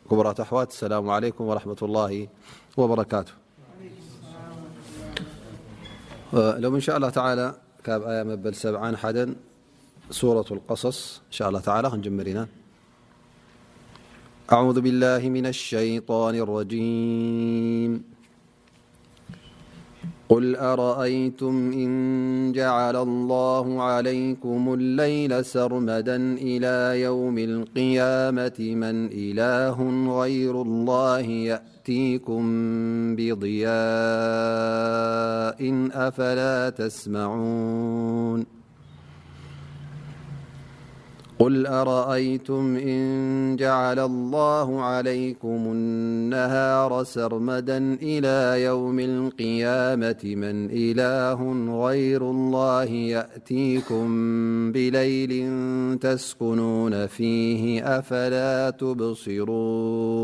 ክቡራት ኣሕዋት፣ ሰላሙ ዓለይኩም ወረሕመቱላሂ ወበረካቱ። እ፣ ሎም እንሻ ኣላህ ተዓላ ካብ ኣያ መበል ሰብዓን ሓደን ሱረቱል ቀሰስ እንሻ ኣላህ ተዓላ ክንጅምር ኢና። أعوذ بالله من الشيطان الرجيم. قل أرأيتم إن جعل الله عليكم الليل سرمدا إلى يوم القيامة من إله غير الله يأتيكم بضياء أفلا تسمعون. قل أرأيتم إن جعل الله عليكم النهار سرمدا إلى يوم القيامة من إله غير الله يأتيكم بليل تسكنون فيه أفلا تبصرون.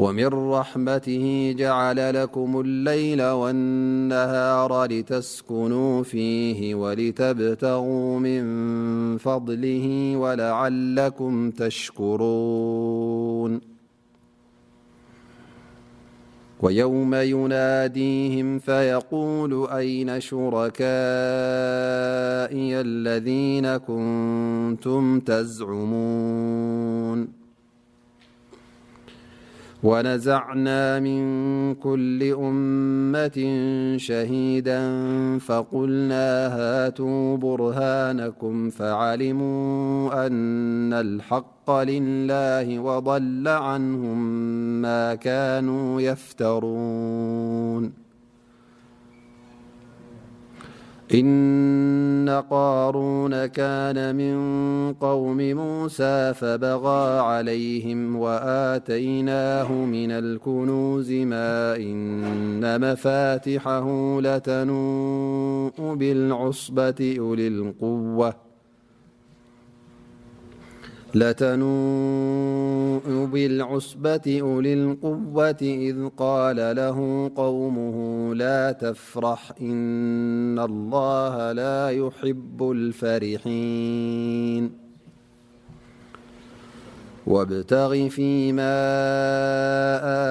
ومن رحمته جعل لكم الليل والنهار لتسكنوا فيه ولتبتغوا من فضله ولعلكم تشكرون. ويوم يناديهم فيقول أين شركائي الذين كنتم تزعمون. ونزعنا من كل أمة شهيدا فقلنا هاتوا برهانكم فعلموا أن الحق لله وضل عنهم ما كانوا يفترون. إن قارون كان من قوم موسى فبغى عليهم وآتيناه من الكنوز ما إن مفاتحه لتنوء بالعصبة أولي القوة، لتنوء بالعصبة أولي القوة إذ قال له قومه لا تفرح إن الله لا يحب الفرحين. وابتغ فيما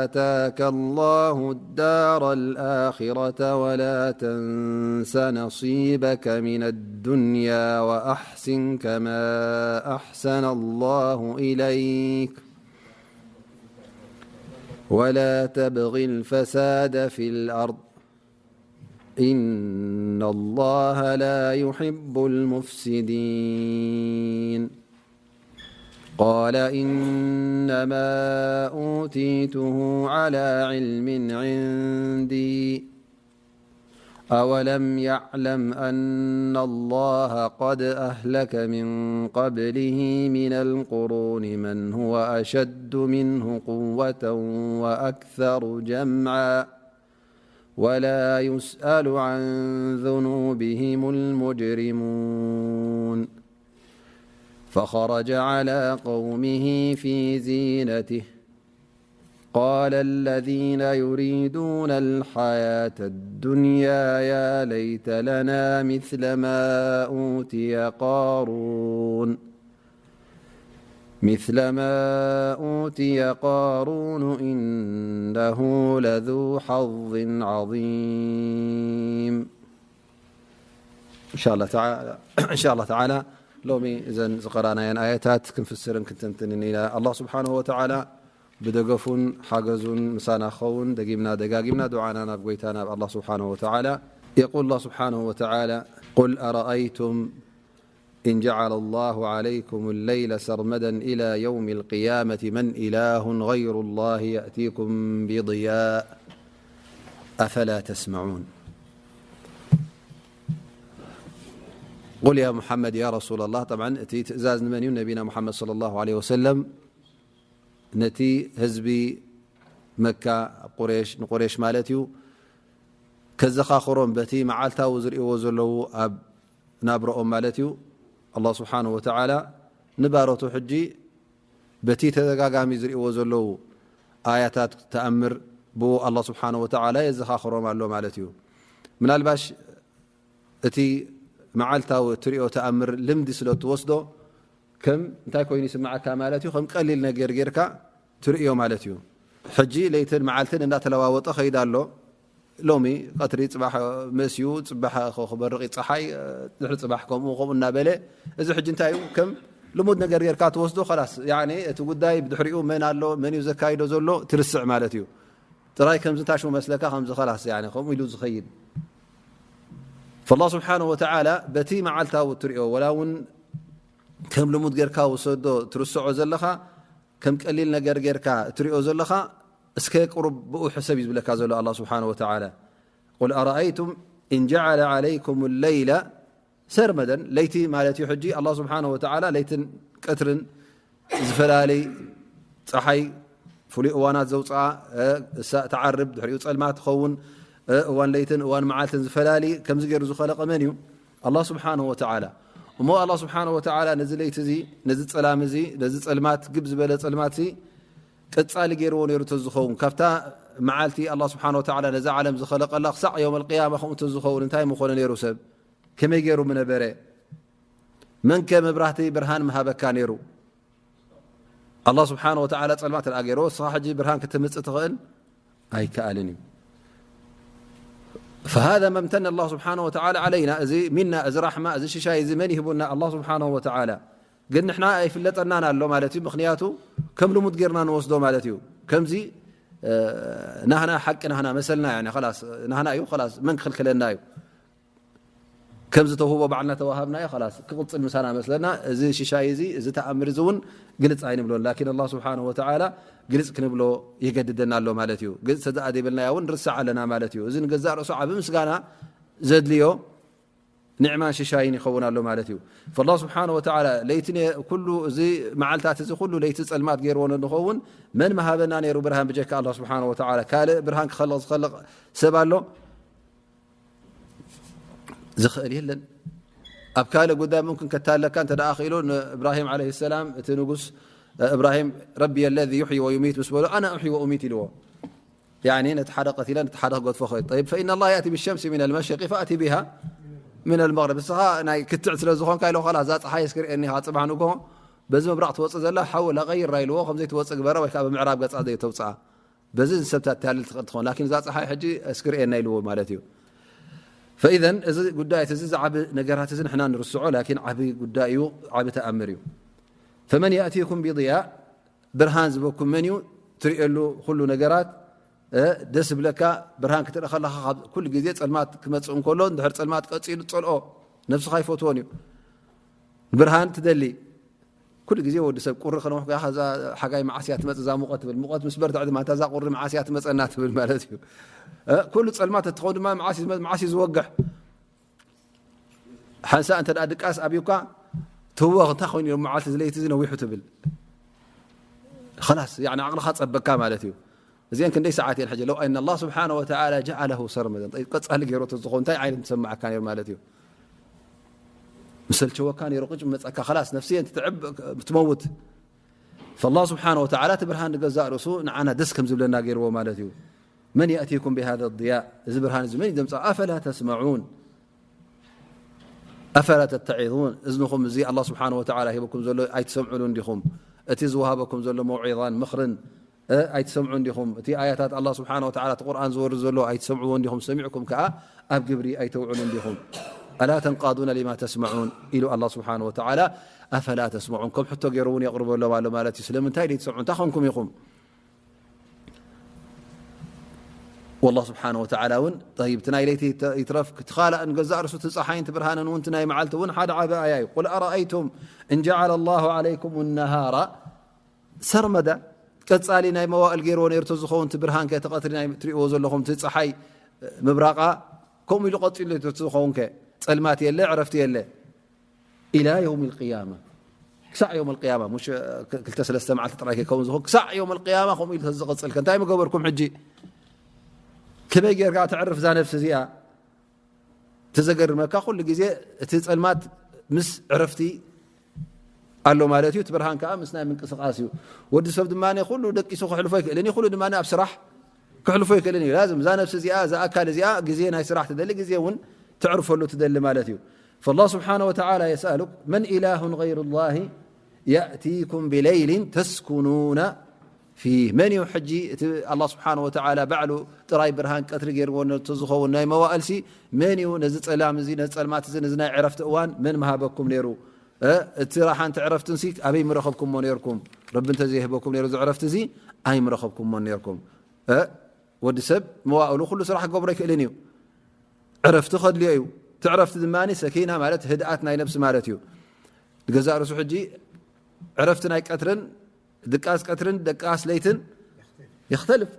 آتاك الله الدار الآخرة ولا تنس نصيبك من الدنيا وأحسن كما أحسن الله إليك ولا تبغ الفساد في الأرض إن الله لا يحب المفسدين. قال إنما أوتيته على علم عندي أولم يعلم أن الله قد أهلك من قبله من القرون من هو أشد منه قوة وأكثر جمعا ولا يسأل عن ذنوبهم المجرمون. فخرج على قومه في زينته قال الذين يريدون الحياة الدنيا يا ليت لنا مثل ما أوتي قارون مثل ما أوتي قارون إنه لذو حظ عظيم. إن شاء الله تعالى، إن شاء الله تعالى ሎሚ እዘን ዝቐራናየን ኣያታት ክንፍስርን ክንትንትንን ኢና። ኣላህ ስብሓንሁ ወተዓላ ብደገፉን ሓገዙን ምሳና ክኸውን ደጊምና ደጋጊምና ዱዓና ናብ ጎይታ ናብ ኣላህ ስብሓንሁ ወተዓላ። የቁል ኣላህ ስብሓንሁ ወተዓላ፣ ቁል ኣረኣይቱም إن جعل الله عليكم الليل سرمدا إلى يوم القيامة من إله غير الله يأتيكم بضياء أفلا تسمعون. قل يا محمد يا رسول الله. طبعا እቲ ትእዛዝ ንመን እዩ? ነቢና ሙሓመድ صلى الله عليه وسلم ነቲ ህዝቢ መካ፣ ኣብ ቁሬሽ፣ ንቁሬሽ ማለት እዩ፣ ከዘኻኽሮም በቲ መዓልታዊ ዝርእይዎ ዘለዉ ኣብ ናብረኦም ማለት እዩ። ኣላህ ስብሓንሁ ወተዓላ ንባሮቱ ሕጂ በቲ ተደጋጋሚ ዝርእይዎ ዘለዉ ኣያታት ተኣምር ብኡ ኣላህ ስብሓንሁ ወተዓላ የዘኻኽሮም ኣሎ ማለት እዩ። ምናልባሽ እቲ መዓልታዊ እትርእዮ ተኣምር ልምዲ ስለ እትወስዶ ከም እንታይ ኮይኑ ይስምዓካ ማለት እዩ? ከም ቀሊል ነገር ጌርካ ትርእዮ ማለት እዩ። ሕጂ ለይትን መዓልትን እንዳተለዋወጠ ከይዳ ኣሎ። ሎሚ ቀትሪ ጽባሕ መስዩ፣ ጽባሕ ከ-፣ ክበርቕ እዩ ጸሓይ፣ ድሕሪ ጽባሕ ከምኡ ከምኡ እናበለ፣ እዚ ሕጂ እንታይ እዩ? ከም ልሙድ ነገር ጌርካ ትወስዶ፣ ኸላስ፣ ያኒ እቲ ጉዳይ ብድሕሪኡ መን ኣሎ፣ መን እዩ ዘካይዶ ዘሎ፣ ትርስዕ ማለት እዩ። ጥራይ ከምዚ ታሽሙ መስለካ፣ ከምዚ ኸላስ፣ ያኒ ከምኡ ኢሉ ዝኸይድ። ፈላህ ስብሓነሁ ወተዓላ በቲ መዓልታዊ እትሪኦ፣ ወላ እውን ከም ልሙድ ጌርካ ውሰዶ፣ ትርስዖ ዘለኻ፣ ከም ቀሊል ነገር ጌርካ እትሪኦ ዘለኻ፣ እስከ ቁሩብ ብኡ ሕሰብ እዩ ዝብለካ ዘሎ ኣላህ ስብሓነሁ ወተዓላ። ቁል ኣረኣይቱም ኢን ጀዓለ ዓለይኩም ለይለ ሰርመደን፣ ለይቲ ማለት እዩ። ሕጂ ኣላህ ስብሓነሁ ወተዓላ ለይትን ቀትርን ዝፈላሊ፣ ጸሓይ ፍሉይ እዋናት ዘውፅኣ፣ እ፣ እሳ ትዓርብ፣ ድሕሪኡ ጸልማት ትኸውን፣ እ፣ እዋን ለይትን እዋን መዓልትን ዝፈላሊ ከምዚ ገይሩ ዝኸለቐ መን እዩ? ኣላህ ስብሓነሁ ወተዓላ። እሞ ኣላህ ስብሓነሁ ወተዓላ ነዚ ለይቲ እዚ፣ ነዚ ጸላም እዚ፣ ነዚ ጸልማት፣ ግብ ዝበለ ጸልማት እዚ ቀጻሊ ገይርዎ ነይሩ ተዝኸውን፣ ካብታ መዓልቲ ኣላህ ስብሓነሁ ወተዓላ ነዛ ዓለም ዝኸለቐላ ክሳዕ የውመል ቅያማ ከምኡ ተዝኸውን፣ እንታይ ምኾነ ነይሩ ሰብ? ከመይ ገይሩ ምነበረ? መንከ መብራህቲ ብርሃን ምሃበካ ነይሩ? ኣላህ ስብሓነሁ ወተዓላ ጸልማት እንተደኣ ገይርዎ፣ እስኻ ሕጂ ብርሃን ክትምጽእ ትኽእል? ኣይከኣልን እዩ። فهذا ما امتن الله سبحانه وتعالى علينا። እዚ ሚና፣ እዚ ራሕማ፣ እዚ ሽሻይ፣ እዚ መን ይህቡና? ኣላህ ስብሓነሁ ወተዓላ። ግን ንሕና ኣይፍለጠናን ኣሎ ማለት እዩ። ምኽንያቱ ከም ልሙድ ጌርና ንወስዶ ማለት እዩ። ከምዚ፣ እ፣ ናህና ሓቂ ናህና መሰልና፣ ያኒ፣ ኸላስ፣ ናህና እዩ፣ ኸላስ፣ መን ክኽልክለና እዩ? ከምዚ ተውህቦ ባዕልና ተዋሃብናዮ፣ ኸላስ፣ ክቕጽል ምሳና መስለና። እዚ ሽሻይ እዚ፣ እዚ ተኣምር እዚ እውን ግልጽ ኣይንብሎን። ላኪን ኣላህ ስብሓነሁ ወተዓላ ግልጽ ክንብሎ የገድደና ኣሎ ማለት እዩ። ግልጽ ተዘኣደይበልናዮ እውን ንርስዕ ኣለና ማለት እዩ። እዚ ንገዛእ ርእሱ ዓቢ ምስጋና ዘድልዮ ኒዕማን ሽሻይን ይኸውን ኣሎ ማለት እዩ። ፈላህ ስብሓነሁ ወተዓላ ለይቲ ነ-፣ ኩሉ እዚ መዓልታት እዚ ኩሉ ለይቲ ጸልማት ገይርዎ ንኸውን፣ መን መሃበና ነይሩ ብርሃን ብጀካ ኣላህ ስብሓነሁ ወተዓላ? ካልእ ብርሃን ክኸልቕ ዝኸልቕ ሰብ ኣሎ? ዝኽእል የለን። ኣብ ካልእ ጉዳይ ሙምክን ከታለካ እንተ ደኣ ክኢሉ፣ ንእብራሂም ዓለይሂ ሰላም፣ እቲ ንጉስ፣ እ፣ እብራሂም፣ ረቢ ለዚ ዩሕዪ ወዩሚት ምስ በሎ፣ ኣና ኡሕዪ ወኡሚት ኢልዎ። ያኒ ነቲ ሓደ ቀቲለ ነቲ ሓደ ክገድፎ ኽእል። ጠይብ፣ ፈኢነ ላህ ያእቲ ብሸምሲ ሚነል መሽሪቂ ፈእቲ ቢሃ ሚነል መግሪብ። ንስኻ ናይ ክትዕ ስለ ዝኾንካ ኢሎ፣ ኸላስ፣ እዛ ጸሓይ እስኪ ርእየኒ ኢኻ፣ ጽባሕ ንግሆ በዚ ምብራቕ ትወጽእ ዘላ፣ ሓው ላቀይራ ኢልዎ፣ ከም ዘይትወጽእ ግበራ፣ ወይ ከኣ ብምዕራብ ገጻ ዘይተውጽኣ። በዚ ንሰብ ተታልል ትኽእል ትኸውን። ላኪን እዛ ጸሓይ ሕጂ እስኪ ርእየና ኢልዎ ማለት እዩ። ፈኢዘን እዚ ጉዳያት እዚ፣ እዚ ዓቢ ነገራት እዚ ንሕና ንርስዖ፣ ላኪን ዓቢ ጉዳይ እዩ፣ ዓቢ ተኣምር እዩ። ፈመን ያእቲኩም ቢድያእ፣ ብርሃን ዝበኩም መን እዩ? ትርእየሉ ኩሉ ነገራት፣ እ፣ ደስ ይብለካ። ብርሃን ክትርኢ ከለኻ፣ ካብ ኩሉ ግዜ ጸልማት ክመጽእ እንከሎ፣ እንድሕር ጸልማት ቀጺሉ፣ ትጸልኦ፣ ነብስኻ ኣይፈትዎን እዩ። ብርሃን ትደሊ። ኩሉ ግዜ ወዲ ሰብ ቁሪ ከነውሕ ከኣ፣ እዛ ሓጋይ መዓስ እያ ትመጽእ፣ እዛ ሙቐት ትብል። ሙቐት ምስ በርትዐ ድማ፣ እታ እዛ ቁሪ መዓስ እያ ትመጸና ትብል ማለት እዩ። እ፣ ኩሉ ጸልማት እትኸውን ድማ፣ መዓስ እዩ ዝመ-፣ መዓስ እዩ ዝወግሕ? ሓንሳእ እንተ ደኣ ድቃስ ኣብዩካ፣ ትህወኽ፣ እንታይ ኮይኑ እዩ መዓልቲ እዚ ለይቲ እዚ ነዊሑ ትብል። ኸላስ፣ ያኒ ዓቕልኻ ጸበካ ማለት እዩ። እዚአን ክንደይ ሰዓት እየን ሕጂ? ለው ኣነ ኣላህ ስብሓነ ወተዓላ ጀዓለሁ ሰርመደን፣ ጠይብ፣ ቀጻሊ ገይሮ ተዝኸውን እንታይ ዓይነት ምሰማዓካ ነይሩ ማለት እዩ? ምሰልቸወካ ነይሩ፣ ቅጭ መጸካ፣ ኸላስ፣ ነፍስየን ትትዕብ፣ ትመውት። ፈላህ ስብሓነ ወተዓላ እቲ ብርሃን ንገዛእ ርእሱ ንዓና ደስ ከም ዝብለና ገይርዎ ማለት እዩ። መን የእቲኩም ብሃዘ ضያእ፣ እዚ ብርሃን እዚ መን እዩ ዘምጽኦ? ኣፈላ ተስመዑን፣ ኣፈላ ተተዒዙን፣ እዝንኹም እዚ ኣላህ ስብሓነ ወተዓላ ሂበኩም ዘሎ ኣይትሰምዑሉን ዲኹም? እቲ ዝወሃበኩም ዘሎ መውዒዛን ምኽርን፣ እ፣ ኣይትሰምዑን ዲኹም? እቲ ኣያታት ኣላህ ስብሓነ ወተዓላ፣ እቲ ቁርኣን ዝወርድ ዘሎ ኣይትሰምዕዎን ዲኹም? ሰሚዕኩም ከኣ ኣብ ግብሪ ኣይተውዕሉን ዲኹም? ኣላ ተንቃዱነ ሊማ ተስመዑን ኢሉ ኣላህ ስብሓነ ወተዓላ፣ ኣፈላ ተስመዑን ከም ሕቶ ገይሩ እውን የቕርበሎም ኣሎ ማለት እዩ። ስለምንታይ ዘይትሰምዑ? እንታይ ኮንኩም ኢኹም? ወላህ ስብሓነ ወተዓላ እውን፣ ጠይብ፣ እቲ ናይ ለይቲ ይተ-፣ ይትረፍ፣ እቲ ካልእ ንገዛእ ርእሱ እቲ ጸሓይን እቲ ብርሃንን እውን፣ እቲ ናይ መዓልቲ እውን ሓደ ዓቢ ኣያ እዩ። ቁል ኣረኣይቱም እን ጀዓለ ላሁ ዓለይኩም ነሃራ ሰርመዳ፣ ቀጻሊ ናይ መዋእል ገይርዎ ነይሩ ተዝኸውን፣ እቲ ብርሃን ከ፣ እቲ ቀትሪ ናይ ትሪእዎ ዘለኹም፣ እቲ ጸሓይ ምብራቓ፣ ከምኡ ኢሉ ቀጺሉ ተዝኸውን ከ፣ ጸልማት የለ፣ ዕረፍቲ የለ። ኢላ የውም ልቅያማ፣ ክሳዕ የውም ልቅያማ፣ ሙሽ ክልተ ሰለስተ መዓልቲ ጥራይ ከይከውን ዝኸውን፣ ክሳዕ የውም ልቅያማ ከምኡ ኢሉ ተዝቕጽል ከ፣ እንታይ ምገበርኩም ሕጂ? ከመይ ጌርካ ተዕርፍ እዛ ነፍሲ እዚኣ? እቲ ዘገርመካ፣ ኩሉ ግዜ እቲ ጸልማት ምስ ዕረፍቲ ኣሎ ማለት እዩ፣ እቲ ብርሃን ከኣ ምስ ናይ ምንቅስቓስ እዩ። ወዲ ሰብ ድማ ኩሉ ደቂሱ ክሕልፎ ኣይክእልን እዩ፣ ኩሉ ድማ ኣብ ስራሕ ክሕልፎ ኣይክእልን እዩ። ላዝም እዛ ነፍሲ እዚኣ፣ እዛ ኣካል እዚኣ ግዜ ናይ ስራሕ ትደሊ፣ ግዜ እውን ተዕርፈሉ ትደሊ ማለት እዩ። ፈላህ ስብሓነ ወተዓላ የስኣሉክ፣ መን ኢላሁን ገይሩ ላሂ يأتيكم بليل تسكنون فيه። መን እዩ ሕጂ እቲ ኣላህ ስብሓነሁ ወተዓላ ባዕሉ ጥራይ ብርሃን ቀትሪ ገይርዎ ነቲ ዝኸውን ናይ መዋእልሲ? መን እዩ ነዚ ጸላም እዚ፣ ነዚ ጸልማት እዚ፣ ነዚ ናይ ዕረፍቲ እዋን መን ምሃበኩም ነይሩ? እ፣ እቲ ራሓን እቲ ዕረፍትን ሲ ኣበይ ምረኸብኩሞ ነይርኩም? ረቢ እንተዘይህበኩም ነይሩ እዚ ዕረፍቲ እዚ ኣይምረኸብኩሞን ነይርኩም። እ፣ ወዲ ሰብ መዋእሉ ኩሉ ስራሕ ክገብሮ ኣይክእልን እዩ። ዕረፍቲ ከድልዮ እዩ። እቲ ዕረፍቲ ድማ ሰኪና ማለት ህድኣት ናይ ነብሲ ማለት እዩ። ንገዛእ ርእሱ ሕጂ ዕረፍቲ ናይ ቀትርን ድቃስ ቀትርን ድቃስ ለይትን ይኽተልፍ።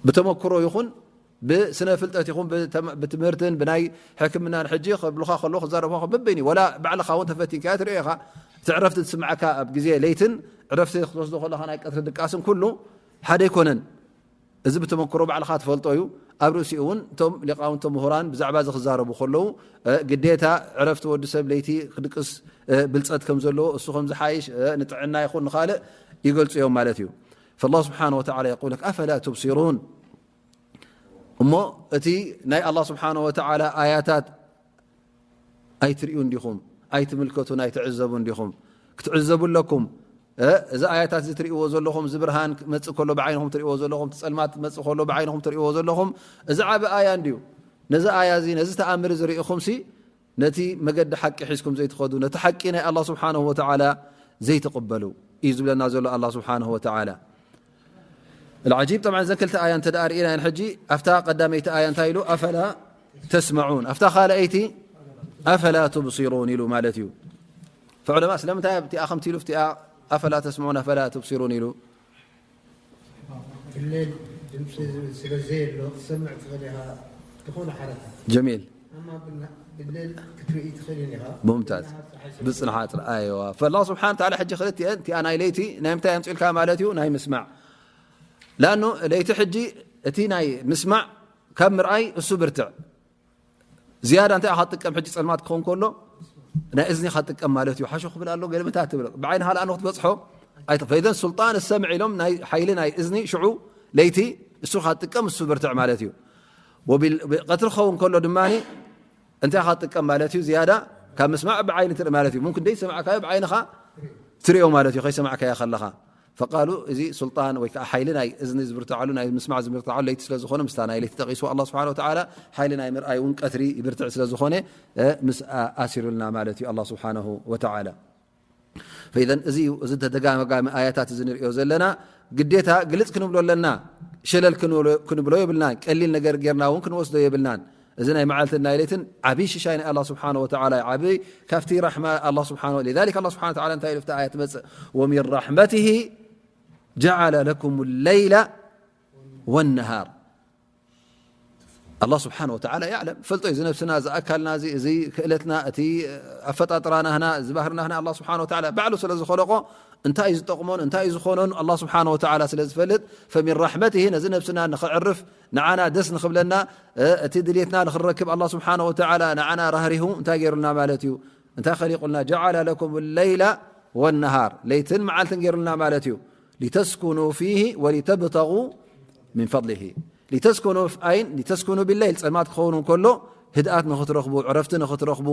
ብተመክሮ ይኹን ብስነ ፍልጠት ይኹን ብተም-፣ ብትምህርትን ብናይ ሕክምናን ሕጂ ከብሉኻ ከለዉ ክዛረቡኻ በበይኑ እዩ። ወላ ባዕልኻ እውን ተፈቲንካዮ ትርእዮ ኢኻ። እቲ ዕረፍቲ ዝስምዓካ ኣብ ግዜ ለይትን ዕረፍቲ ክትወስዶ ከለኻ ናይ ቀትሪ ድቃስን ኩሉ ሓደ ኣይኮነን። እዚ ብተመክሮ ባዕልኻ ትፈልጦ እዩ። ኣብ ርእሲኡ እውን እቶም ሊቃውንቶ ምሁራን ብዛዕባ እዚ ክዛረቡ ከለዉ፣ እ፣ ግዴታ ዕረፍቲ ወዲ ሰብ ለይቲ ክድቅስ፣ እ፣ ብልጸት ከም ዘለዎ፣ እሱ ከም ዝሓይሽ፣ እ፣ ንጥዕና ይኹን ንኻልእ ይገልጹ እዮም ማለት እዩ። فالله سبحانه وتعالى يقول لك أفلا تبصرون። እሞ እቲ ናይ ኣላህ ስብሓነሁ ወተዓላ ኣያታት ኣይትርእዩ እንዲኹም? ኣይትምልከቱን ኣይትዕዘቡ እንዲኹም? ክትዕዘቡ ኣለኩም። እ፣ እዚ ኣያታት እዚ ትርእይዎ ዘለኹም፣ እዚ ብርሃን ክመጽእ ከሎ ብዓይንኹም ትርእይዎ ዘለኹም፣ እቲ ጸልማት ክመጽእ ከሎ ብዓይንኹም ትርእይዎ ዘለኹም፣ እዚ ዓቢ ኣያ እንድዩ። ነዚ ኣያ እዚ፣ ነዚ ተኣምር እዚ ርኢኹምሲ፣ ነቲ መገዲ ሓቂ ሒዝኩም ዘይትኸዱ፣ ነቲ ሓቂ ናይ ኣላህ ስብሓነሁ ወተዓላ ዘይትቕበሉ እዩ ዝብለና ዘሎ ኣላህ ስብሓነሁ ወተዓላ። العجيب طبعا እዘን ክልተ ኣያ እንተ ደኣ ርኢና ሕጂ ኣብታ ቀዳመይቲ ኣያ እንታይ ኢሉ? أفلا تسمعون ኣብታ ካልኣይቲ أفلا تبصرون ኢሉ ማለት እዩ። فዑለማ ስለምንታይ ኣብቲኣ ከምቲ ኢሉ ኣብቲኣ أفلا تسمعون أفلا تبصرون ኢሉ? ብሌል ድምፂ ስለ ዘየሎ ክትሰምዕ ትኽእል ኢኻ ዝኾነ ሓረካ ጀሚል ኣማ ብና- ብሌል ክትርኢ ትኽእል ኢኻ ሙምታዝ ብናሃር ፀሓይ ስለ ብፅንሓ ጥራ ኣይዋ ፈላ ስብሓን ተዓላ ሕጂ ክልቲአን እቲኣ ናይ ለይቲ ናይ ምንታይ ኣምፅልካ ማለት እዩ ናይ ምስማዕ ላኑ ለይቲ ሕጂ እቲ ናይ ምስማዕ ካብ ምርኣይ እሱ ብርትዕ ዝያዳ እንታይ ኢኻ ትጥቀም ሕጂ ፀልማት ክኸውን ከሎ ናይ እዝኒ ኢኻ ትጥቀም ማለት እዩ ሓሾ ክብል ኣሎ ገለ ምንታይ ትብል ብዓይንኻ ለኣኖ ክትበፅሖ ኣይተ- ፈኢዘን ሱልጣን ሰምዕ ኢሎም ናይ ሓይሊ ናይ እዝኒ ሽዑ ለይቲ እሱ ኢኻ ትጥቀም እሱ ብርትዕ ማለት እዩ ወቢል- ቀትሪ ክኸውን ከሎ ድማ እንታይ ኢኻ ትጥቀም ማለት እዩ ዝያዳ ካብ ምስማዕ ብዓይኒ ትርኢ ማለት እዩ ሙምክን ደይ ሰማዕካዮ ብዓይንኻ ትሪኦ ማለት እዩ ከይሰማዕካዮ ከለኻ ፈቃሉ እዚ ሱልጣን ወይ ከዓ ሓይሊ ናይ እዝኒ ዝብርትዓሉ ናይ ምስማዕ ዝብርትዓሉ ለይቲ ስለ ዝኾነ ምስታ ናይ ለይቲ ጠቂሱ ኣላ ስብሓን ወተዓላ ሓይሊ ናይ ምርኣይ እውን ቀትሪ ይብርትዕ ስለ ዝኾነ እ፣ ምስ ኣ- ኣሲሩልና ማለት እዩ ኣላ ስብሓነሁ ወተዓላ ፈኢዘን እዚ እዩ እዚ ተደጋጋሚ ኣያታት እዚ ንሪኦ ዘለና ግዴታ ግልፅ ክንብሎ ኣለና ሸለል ክንብሎ- ክንብሎ የብልናን ቀሊል ነገር ጌርና እውን ክንወስዶ የብልናን እዚ ናይ መዓልትን ናይ ለይትን ዓብይ ሽሻይ ናይ ኣላ ስብሓን ወተዓላ ዓብይ ካብቲ ራሕማ ኣላ ስብሓን لذلك ኣላ ስብሓን ወተዓላ እንታይ ኢሉ ኣብቲ ኣያ ትመፅእ ومن رحمته جعل لكم الليل والنهار ኣላ ስብሓን ወተዓላ ያዕለም ፈልጦ እዩ እዚ ነብስና እዚ ኣካልና እዚ እዚ ክእለትና እቲ ኣፈጣጥራ ናህና እዚ ባህሪ ናህና ኣላ ስብሓን ወተዓላ ባዕሉ ስለ ዝኸለቆ እንታይ እዩ ዝጠቕሞን እንታይ እዩ ዝኾኖን ኣላ ስብሓን ወተዓላ ስለ ዝፈልጥ فمن رحمته ነዚ ነብስና ንኸዕርፍ ንዓና ደስ ንኽብለና እ፣ እቲ ድሌትና ንኽንረክብ ኣላ ስብሓን ወተዓላ ንዓና ራህሪሁ እንታይ ገይሩልና ማለት እዩ እንታይ ኸሊቁልና جعل لكم الليل والنهار ለይትን መዓልትን ገይሩልና ማለት እዩ لتسكنوا فيه ولتبتغوا من فضله لتسكنوا في أين لتسكنوا بالليل ጸልማት ክኸውን ከሎ ህድኣት ንኽትረኽቡ ዕረፍቲ ንኽትረኽቡ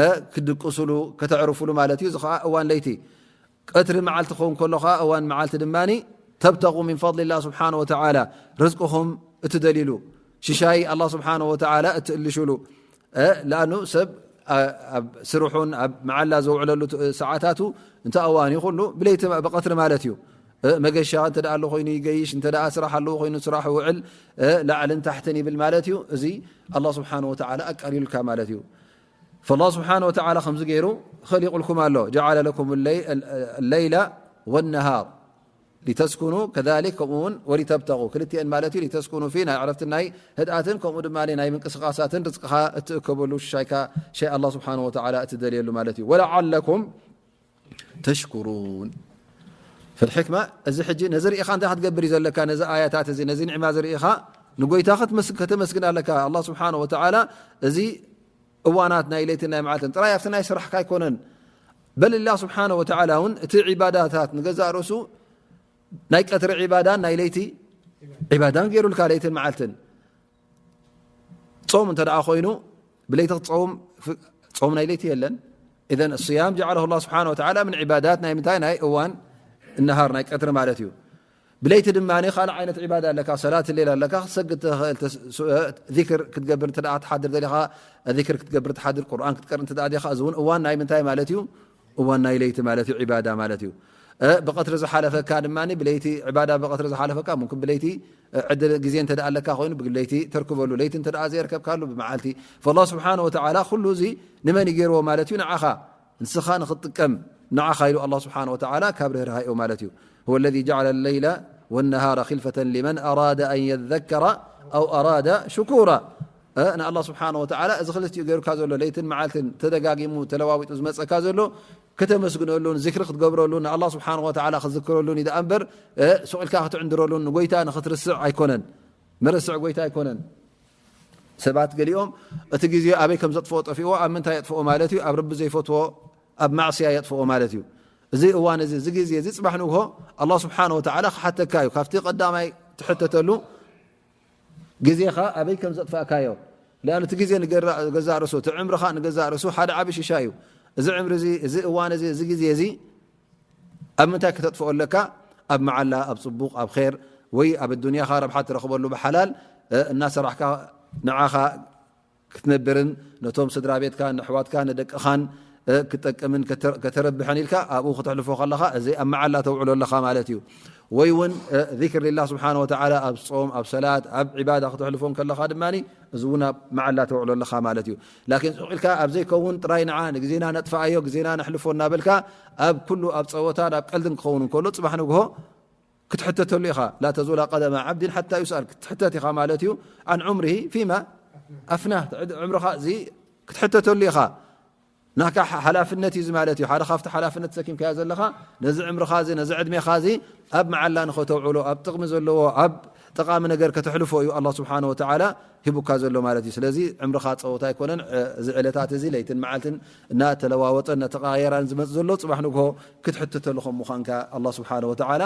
እ፣ ክድቅሱሉ ከተዕርፉሉ ማለት እዩ እዚ ኸዓ እዋን ለይቲ ቀትሪ መዓልቲ ክኸውን ከሎ ኸዓ እዋን መዓልቲ ድማ تبتغوا من فضل الله سبحانه وتعالى ርዝቅኹም እትደልይሉ ሽሻይ ኣላ ስብሓን ወተዓላ እትእልሹሉ እ፣ ለኣኑ ሰብ ኣ- ኣብ ስርሑን ኣብ መዓላ ዘውዕለሉ ት- ሰዓታቱ እንተ ኣዋን ይኹሉ ብለይቲ ብቐትሪ ማለት እዩ እ፣ መገሻ እንተ ደኣ ኣሎ ኮይኑ ይገይሽ እንተ ደኣ ስራሕ ኣለዎ ኮይኑ ስራሕ ይውዕል እ፣ ላዕልን ታሕትን ይብል ማለት እዩ እዚ ኣላ ስብሓን ወተዓላ ኣቃሊሉልካ ማለት እዩ فالله سبحانه وتعالى ከምዚ ገይሩ ኸሊቁልኩም ኣሎ جعل لكم الليل والنهار لتسكنوا كذلك ከምኡ እውን ولتبتغوا ክልቲአን ማለት እዩ لتسكنوا فيه ናይ ዕረፍትን ናይ ህድኣትን ከምኡ ድማ ናይ ምንቅስቃሳትን ርዝቅኻ እትእከበሉ ሽሻይካ ሸይ ኣላ ስብሓን ወተዓላ እትደልየሉ ማለት እዩ ولعلكم تشكرون فالحكمة እዚ ሕጂ ነዚ ርኢኻ እንታይ ክትገብር እዩ ዘለካ ነዚ ኣያታት እዚ ነዚ ኒዕማ እዚ ርኢኻ ንጎይታ ከተመስግን ኣለካ ኣላ ስብሓን ወተዓላ እዚ እዋናት ናይ ለይትን ናይ መዓልትን ጥራይ ኣብቲ ናይ ስራሕካ ኣይኮነን በል ላ ስብሓነ ወተዓላ እውን እቲ ዒባዳታት ንገዛእ ርእሱ ናይ ቀትሪ ዒባዳን ናይ ለይቲ ዒባዳን ገይሩልካ ለይትን መዓልትን ጾም እንተ ደኣ ኮይኑ ብለይቲ ክትጸውም ፍ- ጾም ናይ ለይቲ የለን إذن الصيام جعله الله سبحانه وتعالى من عبادات ናይ ምንታይ ናይ እዋን النهار ናይ ቀትሪ ማለት እዩ። ብለይቲ ድማ ካልእ ዓይነት ዒባዳ ኣለካ፣ ሰላት ሌል ኣለካ፣ ክትሰግድ ትኽእል፣ ተስ-፣ ሱ-፣ እ፣ ዚክር ክትገብር እንተ ደኣ ትሓድር ደሊኻ፣ ዚክር ክትገብር ትሓድር፣ ቁርኣን ክትቀርእ እንተ ደኣ ደሊኻ፣ እዚ እውን እዋን ናይ ምንታይ ማለት እዩ? እዋን ናይ ለይቲ ማለት እዩ፣ ዒባዳ ማለት እዩ። እ፣ ብቐትሪ ዝሓለፈካ ድማ ብለይቲ፣ ዒባዳ ብቐትሪ ዝሓለፈካ፣ ሙምክን ብለይቲ፣ እ፣ ዕድል ግዜ እንተ ደኣ ኣለካ ኮይኑ፣ ብለይቲ ተርክበሉ፣ ለይቲ እንተ ደኣ ዘየርከብካሉ፣ ብመዓልቲ። ፈላህ ስብሓነ ወተዓላ ኩሉ እዚ ንመን እዩ ገይርዎ ማለት እዩ? ንዓኻ። ንስኻ ንኽትጥቀም ንዓኻ ኢሉ ኣላህ ስብሓነ ወተዓላ ካብ ርህራሄኡ ማለት እዩ። هو الذي جعل الليل والنهار خلفة لمن أراد أن يذكر أو أراد شكورا። እ፣ ንኣላህ ስብሓነ ወተዓላ እዚ ክልቲኡ ገይሩካ ዘሎ ለይትን መዓልትን ተደጋጊሙ ተለዋዊጡ ዝመፀካ ዘሎ ከተመስግነሉን ዚክሪ ክትገብረሉን ንኣላህ ስብሓነ ወተዓላ ክትዝክረሉን እዩ ደኣ እምበር፣ እ፣ ሱቕ ኢልካ ክትዕንድረሉን ንጎይታ ንኽትርስዕ ኣይኮነን። መረስዕ ጎይታ ኣይኮነን። ሰባት ገሊኦም እቲ ግዜ ኣበይ ከም ዘጥፍኦ ጠፊእዎ፣ ኣብ ምንታይ የጥፍኦ ማለት እዩ? ኣብ ረቢ ዘይፈትዎ፣ ኣብ ማዕስያ የጥፍኦ ማለት እዩ። እዚ እዋን እዚ፣ እዚ ግዜ እዚ፣ ጽባሕ ንግሆ ኣላህ ስብሓነ ወተዓላ ክሓተካ እዩ። ካብቲ ቀዳማይ ትሕተተሉ ግዜኻ ኣበይ ከም ዘጥፋእካዮ። ለኣን እቲ ግዜ ንገራ-፣ ገዛእ ርእሱ፣ እቲ ዕምርኻ ንገዛእ ርእሱ ሓደ ዓቢ ሽሻ እዩ። እዚ ዕምሪ እዚ፣ እዚ እዋን እዚ፣ እዚ ግዜ እዚ፣ ኣብ ምንታይ ከተጥፍኦ ኣለካ? ኣብ መዓላ፣ ኣብ ጽቡቕ፣ ኣብ ኼር፣ ወይ ኣብ ኣዱንያኻ ረብሓ ትረኽበሉ ብሓላል፣ እ፣ እናሰራሕካ ንዓኻ ክትነብርን ነቶም ስድራ ቤትካ፣ ንኣሕዋትካ፣ ንደቅኻን፣ እ፣ ክትጠቅምን ከተ-፣ ከተረብሕን ኢልካ ኣብኡ ክተሕልፎ ከለኻ፣ እዚ ኣብ መዓላ ተውዕሎ ኣለኻ ማለት እዩ። ወይ እውን፣ እ፣ ዚክር ሊላህ ስብሓነ ወተዓላ ኣብ ጾም፣ ኣብ ሰላት፣ ኣብ ዒባዳ ክተሕልፎ ከለኻ ድማ፣ እዚ እውን ኣብ መዓላ ተውዕሎ ኣለኻ ማለት እዩ። ላኪን ሱቕ ኢልካ ኣብ ዘይከውን ጥራይ ንዓ ንግዜና ነጥፍኣዮ፣ ግዜና ነሕልፎ እናበልካ ኣብ ኩሉ ኣብ ጸወታን ኣብ ቀልድን ክኸውን እንከሎ፣ ጽባሕ ንግሆ ክትሕተተሉ ኢኻ። ላ ተዙላ ቀደማ ዓብዲን ሓታ ዩስኣል፣ ክትሕተት ኢኻ ማለት እዩ። ዓን ዑምሪሂ ፊማ ኣፍናህ፣ ዕድ-፣ ዕምርኻ እዚ ክትሕተተሉ ኢኻ። ናካ ሓ-፣ ሓላፍነት እዩ እዚ ማለት እዩ። ሓደ ካብቲ ሓላፍነት ተሰኪምካዮ ዘለኻ፣ ነዚ ዕምርኻ እዚ፣ ነዚ ዕድሜኻ እዚ ኣብ መዓላ ንኸተውዕሎ፣ ኣብ ጥቕሚ ዘለዎ፣ ኣብ ጠቓሚ ነገር ከተሕልፎ እዩ ኣላህ ስብሓነ ወተዓላ ሂቡካ ዘሎ ማለት እዩ። ስለዚ ዕምርኻ ጸወታ ኣይኮነን። እ፣ እዚ ዕለታት እዚ ለይትን መዓልትን እናተለዋወጠ፣ እናተቐያየራን ዝመጽእ ዘሎ፣ ጽባሕ ንግሆ ክትሕተተሉ ከም ምዃንካ ኣላህ ስብሓነ ወተዓላ